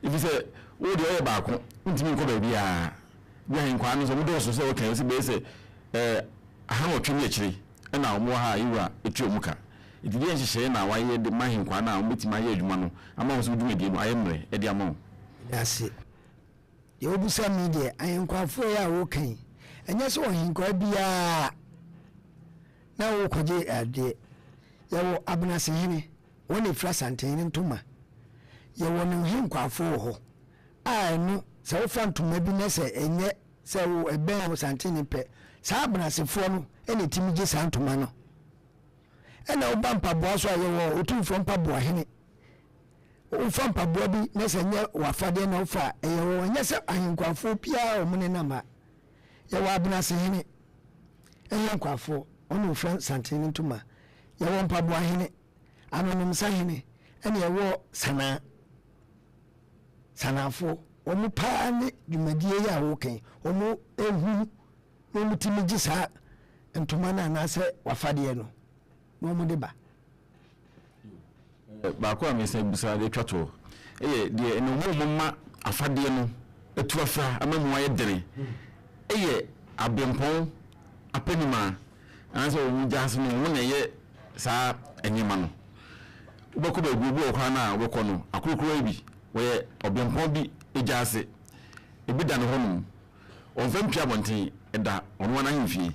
ɛfiri sɛ wo deɛ woyɛ baako, wontumi nkɔ baabiara. Bi a nkwadaa no nso wɔdɔɔso sɛ wɔka yi, sɛ bɛyɛ sɛ ɛɛ ahanwɔtwe ne akyire na wɔwɔ ha a yɛn wura tua wɔn ka. Enti deɛn nhyehyɛeɛ na wayɛ de ma ahenkwaa no a wɔbɛtumi ayɛ adwuma no ama wɔn sɛ wo dwumadie no ayɛ mmerɛ de ama wo? Meda ase. Deɛ wobisa me yi deɛ, ahenkwafoɔ yi a woka yi, ɛnyɛ sɛ ɔhenkwaa biara na wokɔgye adeɛ. Yɛwɔ Abenasehene, wɔn na ɛfiri Asantehene ntoma. Yɛwɔ ne nhenkwafoɔ wɔ hɔ a ɛno sɛ wofa ntoma bi na sɛ ɛnyɛ Sɛ wo ɛbɛn wo santene pɛ, saa abenasefoɔ no na ɛtumi gye saa ntoma no. Ɛna woba mpaboa so a, yɛwɔ Otumfoɔ mpaboa hene. Wofa mpaboa bi na sɛ nyɛ w'afadeɛ na wofa a, ɛyɛ wɔ ɛnyɛ sɛ ahenkwafoɔ biara wɔn nenam ha. Yɛwɔ abenase hene, ɛyɛ nkwafoɔ, wɔn na wɔfira santene ntoma. Yɛwɔ mpaboa hene, anonomsa hene, ɛna yɛwɔ sanaa. Sanafoɔ, wɔn paa ne dwumadie yi a woka yi, wɔn hunu na wɔn tumi gye saa ntoma no anaasɛ wafadeɛ no na wɔn de ba. Baako a mesan bisa de atwa toɔ yɛ deɛ ɛna wɔn a wɔma afadeɛ no atu afra ama mu ayɛ dene yɛ abempɔn apɛnimaa anaasɛ wɔn gyaase no wɔn na ɛyɛ saa nneɛma no. Wobɛkɔ baabi, obi wɔ hɔ koraa no a wobɛkɔ no, akorokoro yi bi, wɔyɛ ɔbempɔn bi gya ase. Ebi da ne hɔnom. Ɔmfa mpue abɔnten, ɛda ɔno ara n'ahemfie.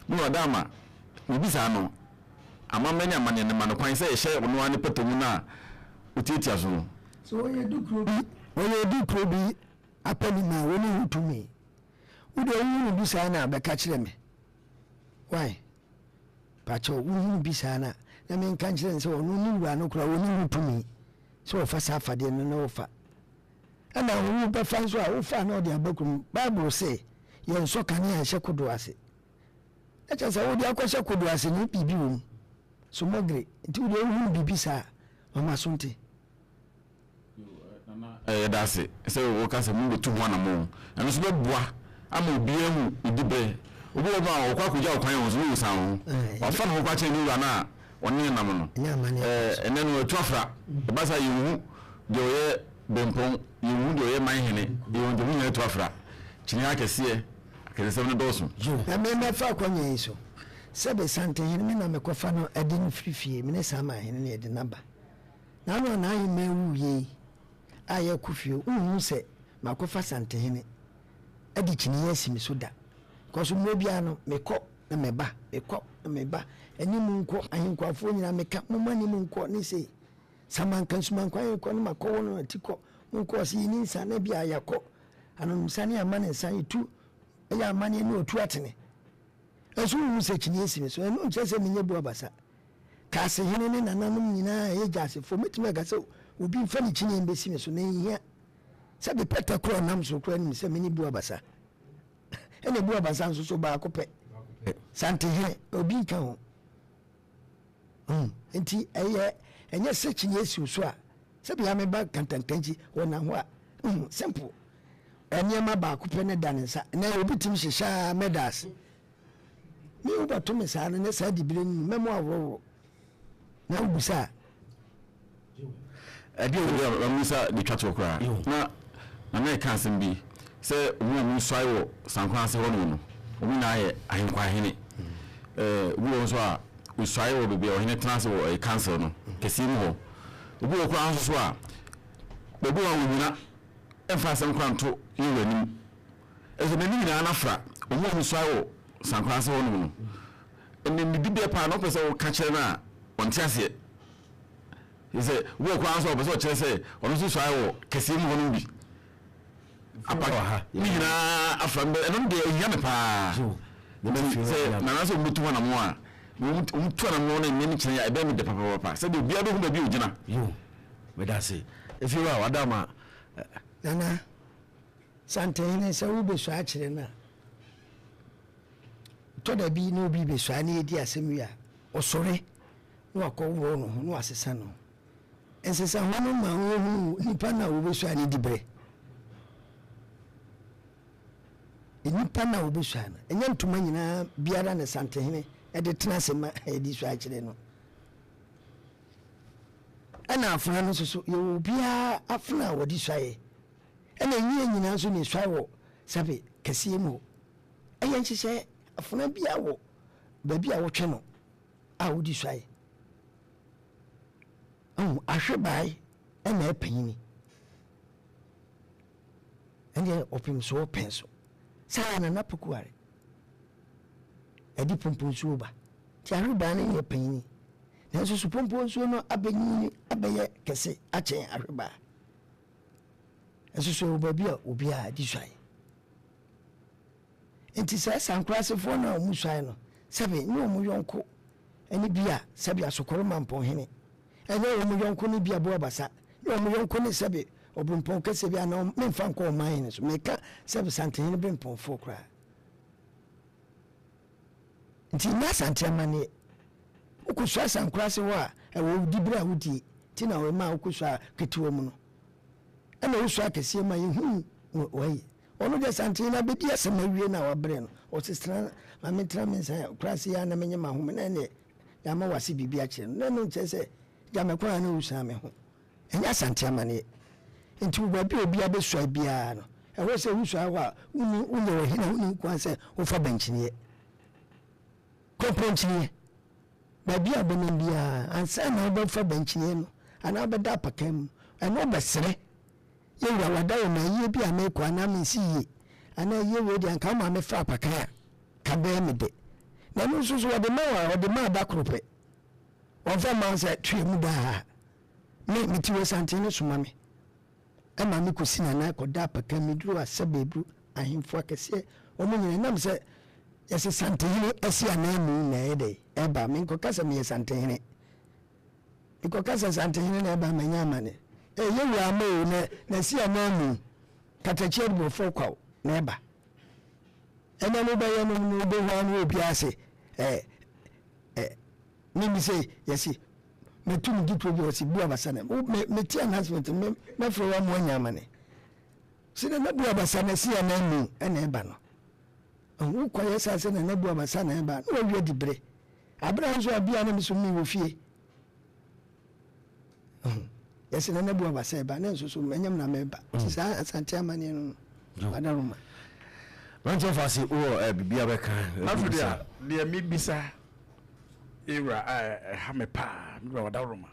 Me wura Daama, biribi saa no, amammerɛ ne amanneɛ no ma no kwan sɛ ɛhyɛ ɔno ara ne pɛtɔ mu no a ɔtiatia so no. So ɔyɛ dukuro bi? Ɔyɛ dukuro bi. Apɛ ne ma wɔne ho tumi. Wo deɛ wohunu bi saa na bɛka kyerɛ me. Why? Pakyɛw, wohunu bi saa na na menka nkyerɛ no sɛ ɔno ne wura no koraa wɔne ho tumi sɛ wɔfa saa afadeɛ no na wɔfa. Ɛna wo bɛfa nso a wofa na ɔde aba kurom. Bible se yɛnsɔ kanea nhyɛ kodoɔ ase. Na kyerɛ sɛ wode akɔhyɛ kodoɔ ase no biribi wɔ mu. So mɔgere. Nti wo deɛ wohunu biribi saa mama so nte. Yɛda ase sɛ woka sɛ mobɛtu ho anammɔn. Ɛno nso bɛboa ama obiara ahu ne diberɛ. Obi wɔ hɔ a ɔkɔ akɔgya ɔkwan a ɔnso ne ɔsiane ho. Wafa ne ho koraa kyɛn ne wura no a ɔne no nam no. Ɛnnɛ no atu afra. Ɛba saa a yɛnhu deɛ ɔyɛ berempɔn, yɛnhu deɛ ɔyɛ man hene, yɛnhu deɛ wɔn nyinaa atu afra. Kyiniiɛ akɛseɛ, akɛsesɛm no dɔɔso. Na me mɛfa akwannya yi so. Sɛbe Santehene me na mekɔfa no de no firi fie, me ne Samanhene na yɛde no aba. Na ano a n'ahemmaa wuiɛ yi a yɛrekɔ fie, wonhunu sɛ makɔfa Santehene de kyiniiɛ asi me so da. Because mmerɛ biara no, mekɔ na meba, mekɔ na meba, anim nkɔ, ahenkwaafoɔ nyinaa meka, momma anim nkɔ ne sei. Samanka nsumankwa yɛkɔ no makɔwɔ no ati kɔ, monkɔ ɔse yɛni nsa na bi a yɛakɔ anonomsa ne ama ne nsa yɛtu ɛyɛ amanneɛ ne ɔtu atene. Ɛnso wonhunu sɛ kyiniiɛ si me so, ɛno nkyerɛ sɛ menyɛ bu abasa. Kaasehene ne nananom nyinaa a ɛyɛ Gyasefoɔ, mɛtumi aka sɛ obi mfa ne kyiniiɛ mbɛsi me so, na ɛnhia sɛ de pɛtɛ korɔ ɔnam so koraa nim sɛ mene Buabasa. Ɛna Buabasa nso so baako pɛ, Santehene, obi nka ho. Hmm. Nti ɛyɛ ɛnyɛ sɛ kyiniiɛ si wo so a, sɛ bia meba kantankankyi wɔnam hɔ a, hmm, simple. Nneɛma baako pɛ ne da ne nsa. Na obi tumi hyehyɛ a mɛda ase. Me wobɛto me saa no ne saa dibere no mu mɛmo aworɔworɔ na wobisa a. Ɛdeɛ wɔ deɛ mamusa de twa toɔ koraa na Nana ɛka asɛm bi sɛ wɔn a wɔsuae wɔ Sankora ase hɔ nom no wɔn nyinaa yɛ ahenkwa ahene. Ɛɛ obi wɔ nso a osuae wɔ baabi a ɔhene tena ase wɔ ɛyɛ council no kɛseɛ mu hɔ. Obi wɔ koraa nso so a baabi wɔ a wɔnyina ɛmfa asɛm koraa nto yɛwura anim. Ɛsɛ n'ani nyinaa no afra wɔn a wɔsuae wɔ Sankora ase hɔnom no. Ɛnna ne dibea paa na ɔpɛ sɛ ɔka kyerɛ no a, ɔnte aseɛ. Sɛ obi wɔ koraa nso a ɔpɛ sɛ ɔkyerɛ sɛ ɔno nso suae wɔ kɛseɛ mu hɔnom bi. Apa ne nyinaa afra mbɛ ɛno deɛ ɛhia me paa. Nti sɛ nana sɛ wɔbɛtu hɔ anamɔ a, wɔtu anamɔ no ɛnɛ ne kyerɛ a ɛbɛyɛ me dɛ papapapa sɛdeɛ obiara bɛhu baabi a ɔgyina. Yo, meda ase. Efie wa wada ma. Nana. Santehene, sɛ wobɛsua akyerɛ no a, tɔ da bi na obi bɛsua na yɛdi asɛm wie a, ɔsɔre na wakɔworɔ ne ho na wasesa ne ho. Nsesaho no ma wohunu nipa no a wobɛsua no diberɛ. Nipa no a wobɛsua no, ɛnyɛ ntoma nyinaa biara na Santehene de tena ase ma yɛde sua akyerɛ no. Ɛna afena no nso so, yɛwɔ obiara afena a wɔde suaeɛ. Ɛna ɛnyɛ yɛn nyinaa nso na ɛsuae wɔ sɛbe kɛseɛ mu o. Ɛyɛ nhyehyɛeɛ. Afena biara wɔ baabi a wotwe no a wode suae. Ahu, ahwebae ɛna ɛpanyini. Ɛndeɛ ɔpem so ɔpɛn so. Saa na na pokuare ɛde pomponsuo ba. Nti ahwebae no yɛ panyini. Nanso so pomponsuo no abɛnyini abɛyɛ kɛse akyɛn ahwebaa. Nso so ɛwɔ baabi a obiara de suae. Nti saa sankorasefoɔ no a wɔn suae no, sɛbe nyɛ wɔn yɔnko ne bi a sɛbe asokɔre mampɔnhene, ɛnyɛ wɔn yɔnko ne bi a boabasa, nyɛ wɔn yɔnko ne sɛbe ɔbrempɔn kɛseɛ bi anaa memfa nkɔ ɔman hene so, meka sɛbe santehene brempɔnfoɔ koraa. Nti nyɛ Asante amanneɛ. Wokɔsua Sankorase hɔ a, ɛwɔ wo diberɛ a wodie nti na wɔmaa wokɔsuaa ketewa mu no. Ɛna wosua kɛseɛ mu a yɛhuu wayi. Ɔno deɛ Santehene abɛdi asɛm awie no a wabrɛ no, ɔse tena ma mentena me nsa korase yi ara na menye m'ahome na ɛneɛ yɛama wase biribi akyerɛ no. Na ɛno nkyerɛ sɛ gya me kwan a na wosua me ho. Ɛnyɛ Asante amanneɛ. Nti wɔ baabi a obiara bɛsua biara no, ɛwɔ sɛ wosua hɔ a wonni wonyɛ ɔhene a wonni kwan sɛ wofa bɛnkyiniiɛ. Kɔmpɔnkyiniiɛ, baabi a wobɛnam biara, ansa na wobɛfa bɛnkyiniiɛ no anaa wobɛda apakan mu no, ɛno wobɛsrɛ, Yɛwura, wada wo ma ayie bi a merekɔ anaa mensi yie, anaa ayie wei deɛ anka woma mefa apakan a, ka bɛyɛ me dɛ. Na ɛno nso so wɔde ma wo a, wɔde ma da koro pɛ. Wɔmfa mma wo sɛ tua mu daa. Me, mete wɔ santen no soma me. Ɛma me kɔsi Nana kɔda apaka meduru Asɛbɛbru ahemfo akɛseɛ wɔn nyinaa ɛnam sɛ yɛse Santehene asi ananmu na ɛyɛ dɛn ɛba menkɔka sɛ meyɛ Santehene mekɔka sɛ Santehene na ɛba manya amane ɛyɛ wura ama o na na asi ananmu katakyi adubɔfoɔ kwaw na ɛba ɛnɛ no wobɛyɛ no no wobɛhu ano obiara se ɛ ɛ mimi sɛ yɛse matu me dikuro bi ɔse bu abasa na me mete announcement me mɛfrɛ wa mo anya amane sɛ nana bu abasa na si anan mu ɛna ɛba no wokɔyɛ saa sɛ nana bu abasa na ɛba na wawie di bere abere nso abia na me so mi wɔ fie yɛsɛ nana bu abasa ɛba na nso so mɛnyam na mɛba nti saa asante amaneɛ no no wadaroma Brankyɛ fa se wowɔ biribi a bɛka? Afei deɛ deɛ mebisa Ewura a ɛha me paa, me wura Ɔdawroma,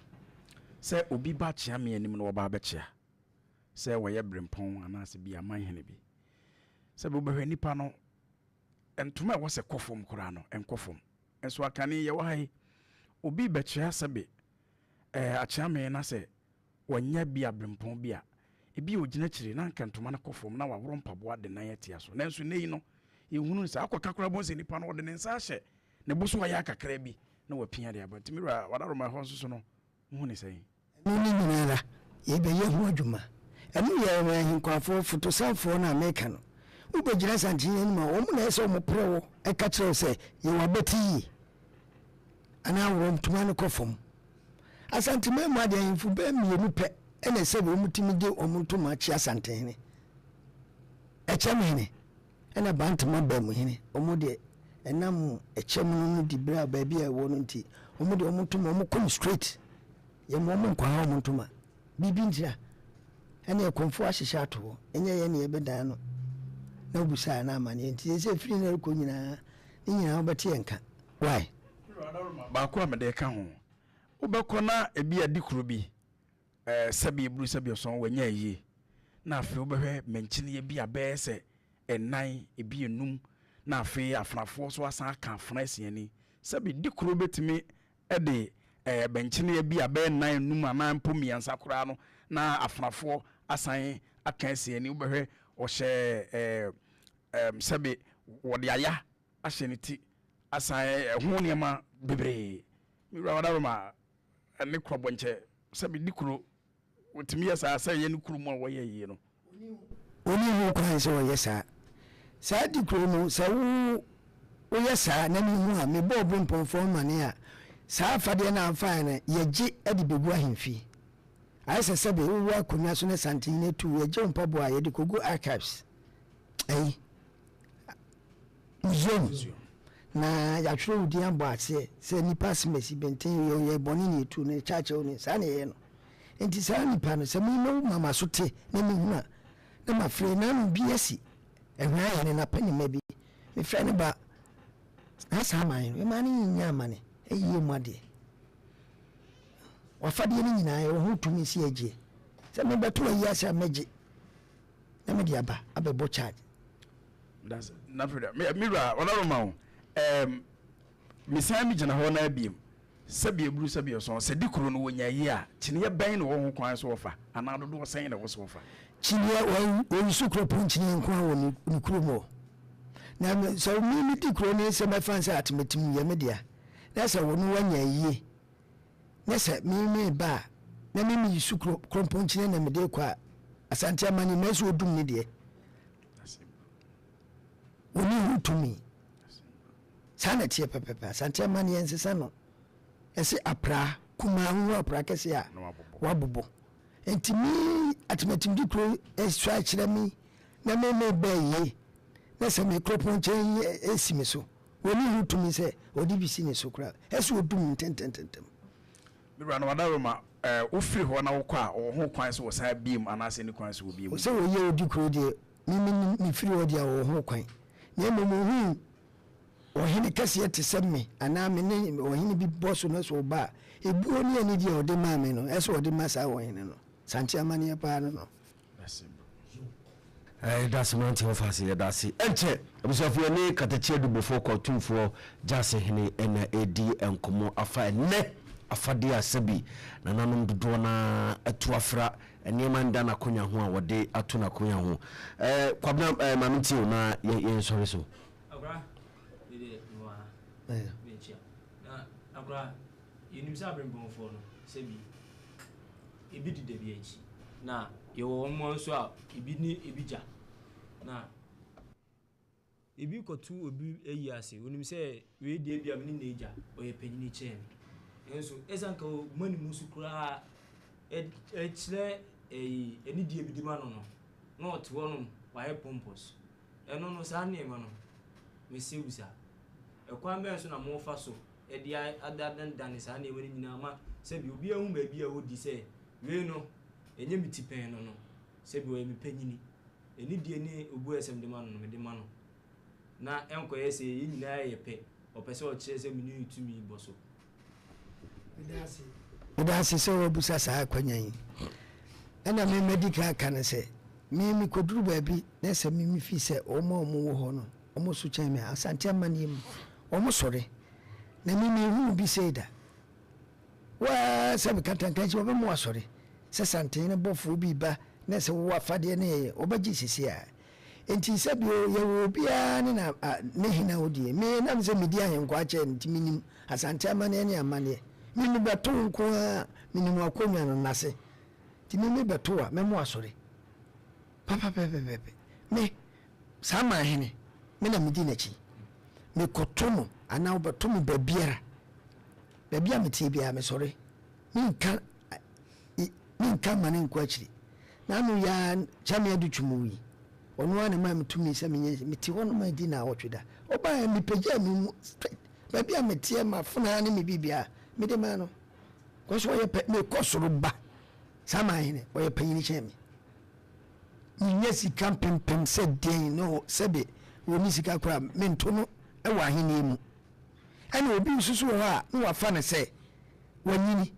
sɛ obi ba kyea me anim na wɔba abɛkyea, sɛ wɔyɛ berempɔn anaasɛ bi amanhene bi, sɛ wobɛhwɛ nipa no, ntoma a ɛwɔ sɛ kɔ fam koraa no, ɛnkɔ fam. Nso akane yɛwɔ ha yi, obi bɛkyea sɛbe ɛɛ akyea me na sɛ wanya bi a berempɔn bi a, ebi a ogyina akyire na anka ntoma no kɔ fam na waworɔ mpaboa de nan atia so. Nanso nnɛ yi no, yɛnhunu no saa. Akɔka koraa bohu sɛ nipa no ɔde ne nsa ahyɛ Ne bo so ayɛ kakra bi na wapia de aba. Nti me wura, w'adaworoma ɛhɔ nso so no, wohu ne sɛn? Ɛno ne nyina ara, yɛbɛyɛ ho adwuma. Ɛno yɛ ahenkwafoɔ, fotosanfoɔ no a meka no. Wobɛgyina Asantehene anim a, wɔn na ɛsɛ sɛ wɔprɛ wo ka kyerɛ wo sɛ, yɛ w'abati yie, anaa worɔ ntoma no kɔ fam. Asanteman mu adeɛ, ahemfo bɛyɛ mmienu pɛ na ɛsɛ wɔtumi de wɔn ntoma kye Asantehene. Ɛkyɛmhene. Ɛna Bantama baa mu hene, wɔn deɛ ɛnam ɛkyɛm no no diberɛ a baabi a ɛwɔ no nti, wɔn deɛ wɔn ntoma wɔn kɔ no straight, yɛma wɔn nkwaha wɔn ntoma, biribi ntira, ɛne ɛkɔmfoɔ ahyehyɛ ato hɔ, ɛnyɛ yɛn na yɛbɛdan no, na wobusaa na amaneɛ nti sɛ firi na ɛrekɔ nyinaa, ne nyinaa wobɛte yɛn nka, why? Baako a mede reka ho, wobɛkɔ na ebi adi kuro bi, eh, sɛbi eburu sɛbi ɔsɔn wanya ayie na afei wobɛhwɛ mankyiniiɛ bi a bɛyɛ sɛ ɛnan ebi enum na afei afenafoɔ so asan aka afena asiani sɛbi di koro bɛtumi de eh, bɛnkyiniiɛ bi a bɛyɛ nnan enum anaa mpo mmiɛnsa koraa no na afenafoɔ asan aka asiani wobɛhwɛ ɔhyɛ eh, eh, sɛbi wɔde aya ahyɛ ne ti asan ɛho nneɛma bebree me wura wadaroma ne korɔbɔnkyɛ sɛ medi kuro wɔtumi yɛ saa sɛ ɛyɛ ne kuro mu a wɔyɛ yie no. Ɔnni ho kwan sɛ ɔyɛ saa. Saa di kuro no sɛ wo woyɛ saa na mehu a mebɔ ɔberempɔnfoɔ amanneɛ a saa afadeɛ no a wofaeɛ no yɛgye de bɛgu ahemfie. Ayɛ sɛ sɛbe wowɔ akonnwa so na Santehene atu wo yɛgye wo mpaboa a yɛde kɔgu archives ayi Museum, na yɛatwerɛ wo din abɔ aseɛ sɛ nipa asemasi benten yɛ ɔyɛ bɔne ne ɛtu no kyaakyɛw ne saa na ɛyɛ no nti saa nipa no sɛ me wo mama so te na mehunu a na mafrɛ na ano bi asi ɛhwan ayɛ ne napɛ ne ma bi mefrɛ no ba na saa man no ɛma ne nyɛ amane ɛyie mu adeɛ wafadeɛ no nyinaa ɛwɔ ho tumi si agyeɛ sɛ mebɛto ayi ase a mɛgye na mede aba abɛbɔ charge. That's na fɛ me me wura ɔnaroma ma wo ɛɛm mesan mi gyina hɔ na abiem sɛbi eburu sɛbi ɔsɔn sɛ di kuro no wɔnya yie a kyiniiɛ bɛn na wɔ ho kwan so wɔfa anaa dodoɔ sɛn na ɛwɔ so wɔfa. Kyiniiɛ wɔyi so kuropɔn kyiniiɛ nko ara wɔ ne ne kurom hɔ na sɛ me me di kuro ne sɛ mɛfa sɛ atemetem yɛ me dea na sɛ wɔn wɔnya yie. na sɛ me mereba a, na me meyi su krompɔnkyene na mede rekɔ a, Asante Amane mɛ sɛ odum ne deɛ. Wɔne ho tumi. Saa na ɛteɛ pɛpɛpɛ. Asante Amane yɛn nsesa no. Ɛse apraa kumaa ho apraa kɛse a wabobɔ. Nti me atematimdi kuro ɛsɔ akyerɛ me na me meba yie na sɛ me krompɔnkyɛn esi me so. Onni ho tumi sɛ ɔde bi si ne so koraa. Ɛsɛ sɛ odum no ntɛmntɛmntɛm. Me wura, na w'adaworoma, ɛ, wofiri hɔ na wokɔ a, ɔwɔ ho kwan sɛ ɔsan bue mu anaasɛ nni kwan sɛ ɔbue mu? Sɛ ɔyɛ odi kuro deɛ, me menim, mefiri hɔ deɛ a, ɔwɔ ho kwan. Na mmom ɔhunu ɔhene kɛseɛ te sɛ me anaa me ne ɔhene bi bɔ so na sɛ ɔba a, ebuo ne anigyeɛ a ɔde maa me no, ɛsɛ sɛ ɔde ma saa ɔhene no. Sante amanneɛ paa no no. Yɛda ase mmeranteɛ wɔfa ase yɛda ase. Ɛnkyɛ abusuafo yɛne Katakyi Adubɔfoɔ Kɔtumfoɔ Gyase Hene na ɛredi nkɔmmɔ afa ɛnnɛ. afadeɛ a sɛbi nananom dodoɔ no ara atu afra nneɛma nda n'akonya ho a wɔde ato n'akonya ho. Eh, Kwabena, eh, ma mentie o na yɛ, yɛnsɔre so. Akora, mede mewɔ ha, menkyia. Na akora, yɛnim sɛ aberempɔnfoɔ no, sɛbi, ebi deda bi akyi. Na yɛwɔ wɔn nso a, ebi ne ebi gya. Na. Ebi kɔto obi ayi ase, onim sɛ wei deɛ ebia me ne n'agya, ɔyɛ panyini kyɛn me. Nanso ɛsiane ka ɔma ne mu so koraa ɛkyerɛ ɛyi anidie bi de ma no no, na ɔte hɔnom wayɛ pompous. Ɛno no saa nneɛma no, mesrɛ bisa, ɛkwan bɛn so na mofa so de adanedane saa nneɛma no nyinaa ma sɛbi obiara hu baabi a ɔdi sɛ wei no ɛnyɛ me tipɛn no no, sɛbi ɔyɛ me panyini. Anidie ne obu a ɛsɛ sɛ mede ma no no, mede ma no, na ɛnkɔyɛ sɛ yɛn nyinaa yɛ pɛ, ɔpɛ sɛ ɔkyerɛ sɛ me ne no tumi bɔ so. Meda ase sɛ woabisa saa akwanya yi. Ɛna me madi kan aka no sɛ, me mekɔduru baabi na sɛ me mefi sɛ wɔn a wɔwɔ hɔ no, wɔn so kyɛn me a, Asante amanneɛ mu, wɔn sɔre. Na me menhuu bi sei da. Wo ara sɛ me kantankrankyi wɔbɛma woasɔre sɛ santen no bɔfoɔ bi reba na sɛ wowɔ afadeɛ no yɛyɛ wɔbɛgye sisi a. Enti sɛ bio yɛwɔ obiara ne na ne hene a ɔdie. Me ɛnam sɛ medi ahenkwaa kyɛɛ no nti menim Asante amanneɛ ne amanneɛ. Me mebɛto wo nko ara menim w'akonnwa no n'ase nti me mebɛto wo a mɛma woasɔre papapɛpɛpɛpɛ. Me saa manhene me na medi n'akyi. Mekɔto no anaa wobɛto me baabiara. Baabi a meteɛ biara mesɔre, menka menka mma no nkɔ akyiri. N'ano yi ara Kyame Adu Twum wui. Ɔno ara na ɛmaa me tumi sɛ menyɛ mete hɔ nom adi naawɔtwe da. Ɔbaeɛ mepagyaa me mu straight. Baabi a meteɛ m'afenaa ne me biribiara mede maa no. Kɔ so ɔyɛ pɛ mekɔ soro ba saa manhene ɔyɛ panyini kyɛn me. Menya sika mpempem sɛ deɛn no sɛbe wɔnni sika koraa mento no wɔ ahennie mu. Ɛna obi nso so wɔ hɔ a na wafa no sɛ wanyini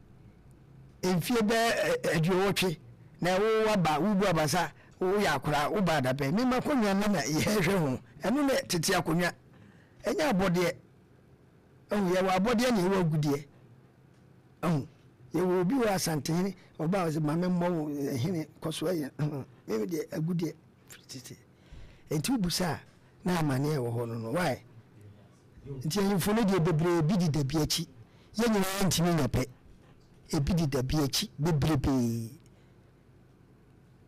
mfie bɛyɛ aduowɔtwe na wo waba wobu abasa woyɛ akora woba adapɛ mema akonnwa no na yɛhwɛ ho ɛno na tete akonnwa ɛnyɛ abɔdeɛ ɛho yɛwɔ abɔdeɛ na yɛwɔ agudeɛ ɛho yɛwɔ obi wɔ asantehene ɔba a ɔsɛ maame mmɔ wo hene kɔ so ɛyɛ meme deɛ agudeɛ tete nti wobusa a na amaneɛ wɔ hɔ no no why Nti ahemfo no deɛ bebree ebi deda bi akyi. Yɛn nyinaa ntumi nyɛ pɛ. Ebi deda bi akyi bebrebee.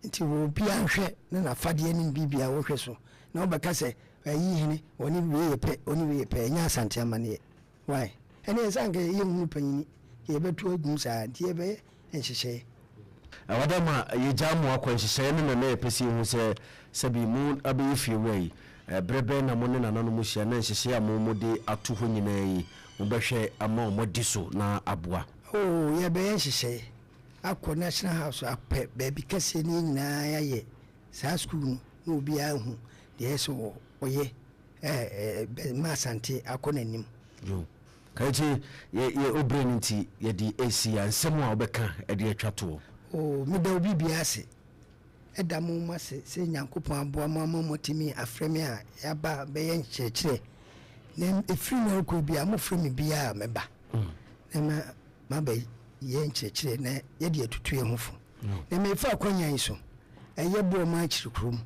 Nti obiara nhwɛ ne n'afadeɛ ne ne biribiara wɔhwɛ so. Na wobɛka sɛ ayi hene ɔne wei yɛ pɛ ɔne wei yɛ pɛ ɛnyɛ Asante amanneɛ. Why? Ɛne ɛsɛ anka yɛnhunu panyini yɛbɛto agum saa nti yɛbɛyɛ nhyehyɛe. Ɛwɔ dɛ ma yegyaa mo akɔ nhyehyɛe no na na yɛpɛ sɛ yehu sɛ sɛbi mo abɛyɛ fiewura yi, bere bɛn na mo ne nananom hyia na nhyehyɛe a mo mode ato hɔ nyinaa yi mobɛhwɛ ama wɔadi so na aboa. Oh, yɛbɛyɛ nhyehyɛe akɔ National House apɛ baabi kɛseɛ na yɛn nyinaa yɛayɛ saa sukuu no na obiara ahu deɛ ɛsɛ sɛ ɔyɛ bɛma Asante akɔ n'anim. Yo. Karekye, yɛ yɛ obere no nti yɛde resi a, nsɛm a wobɛka de atwa toɔ? Oh, meda obi biara ase. Ɛda mo mo ase sɛ Nyankopɔn aboa mo ama moatumi afrɛ me a yɛaba bɛyɛ nkyerɛkyerɛ. Na ɛfiri nnɛ rekɔ biara, mofrɛ me biara a mɛba. Na ma mabɛyɛ nkyerɛkyerɛ na yɛde atutu yɛn ho fo. Na mefa akwanya yi so, ɛyɛ boɔ ma akyiri kurom.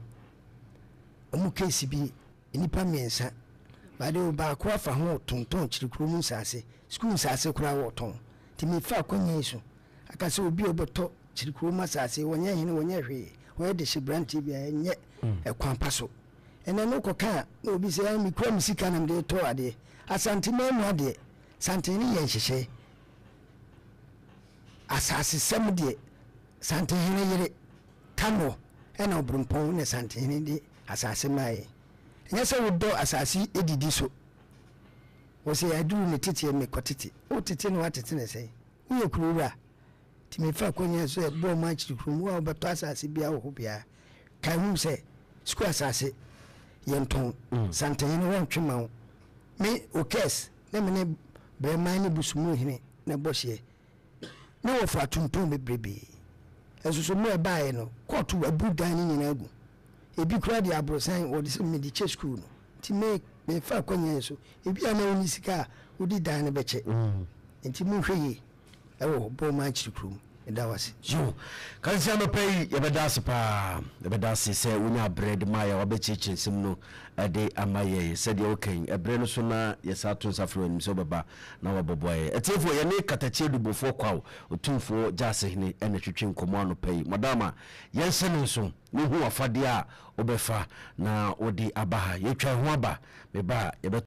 Wɔn case bi Nnipa mmiɛnsa, but baako afa ho retontɔn kyerekuro mu nsaase, sukuu nsaase koraa wɔtɔn. Nti mefa akwanya yi so aka sɛ obi a ɔbɛtɔ kyerekuro mu asaase, ɔnyɛ hene, ɔnyɛ hwee, ɔyɛ dehye beranteɛ bi a, ɛnyɛ ɛkwan pa so. Ɛnɛ no wokɔka a, na obi sɛ, ah, mekura me sika na mede retɔ adeɛ. Asanteman mu adeɛ, Santehene yɛ nhyehyɛe. Asaasesɛm deɛ, Santehene yere, Tanɔ, ɛna Ɔberempɔn na Santehene de asase maa yɛn. Ɛnyɛ sɛ wodɔ asase yi didi so. Wɔ sɛ aduru ne teteɛ mekɔtete. Wotete no woatete no sɛn? Woyɛ kuro wura. Nti mefa akwanya so sɛ bɔɔ mu akyiri kurom wo a wobɛtɔ asase biara wɔ hɔ biara. Kae hu sɛ sukuu asase yɛntɔn. Santehene wɔntwe ma wo. Me Okes ne me ne Brɛman ne Busumuhene na ɛbɔ hyeɛ. Ne wɔfa atuntun bebrebe. Nso so mmerɛ ɛbaeɛ no, kɔɔto abu dan no nyinaa agu. Ebi koraa deɛ aborosan wɔde sɛ mede kyɛ sukuu no. Nti me mefa akwanya yi so. Ebi a na wonni sika a wode dan no bɛkyɛ. Nti monhwɛ yie. Ɛwɔ Boma akyiri kurom. Meda wo ase. Yo, Kansi anɔpa yi yɛbɛda ase paa, yɛbɛda ase sɛ wonya berɛ de maa yɛ a wabɛkyerɛkyerɛ nsɛm no de ama yɛn. Sɛdeɛ woka yi, ɛberɛ no so na yɛsan to nsa frɛ w'anim sɛ wobɛba na wabɛboa yɛn. Atiefoɔ, yɛne Katakyie Adubofoɔ Kwaw, Otumfoɔ Gyasehene na ɛtwetwe nkɔmmɔ anɔpa yi. Madama, yɛnhyɛ no nso na hu w'afadeɛ a wobɛfa na wode aba ha. Yɛtwa yɛn ho aba, meba a yɛbɛ.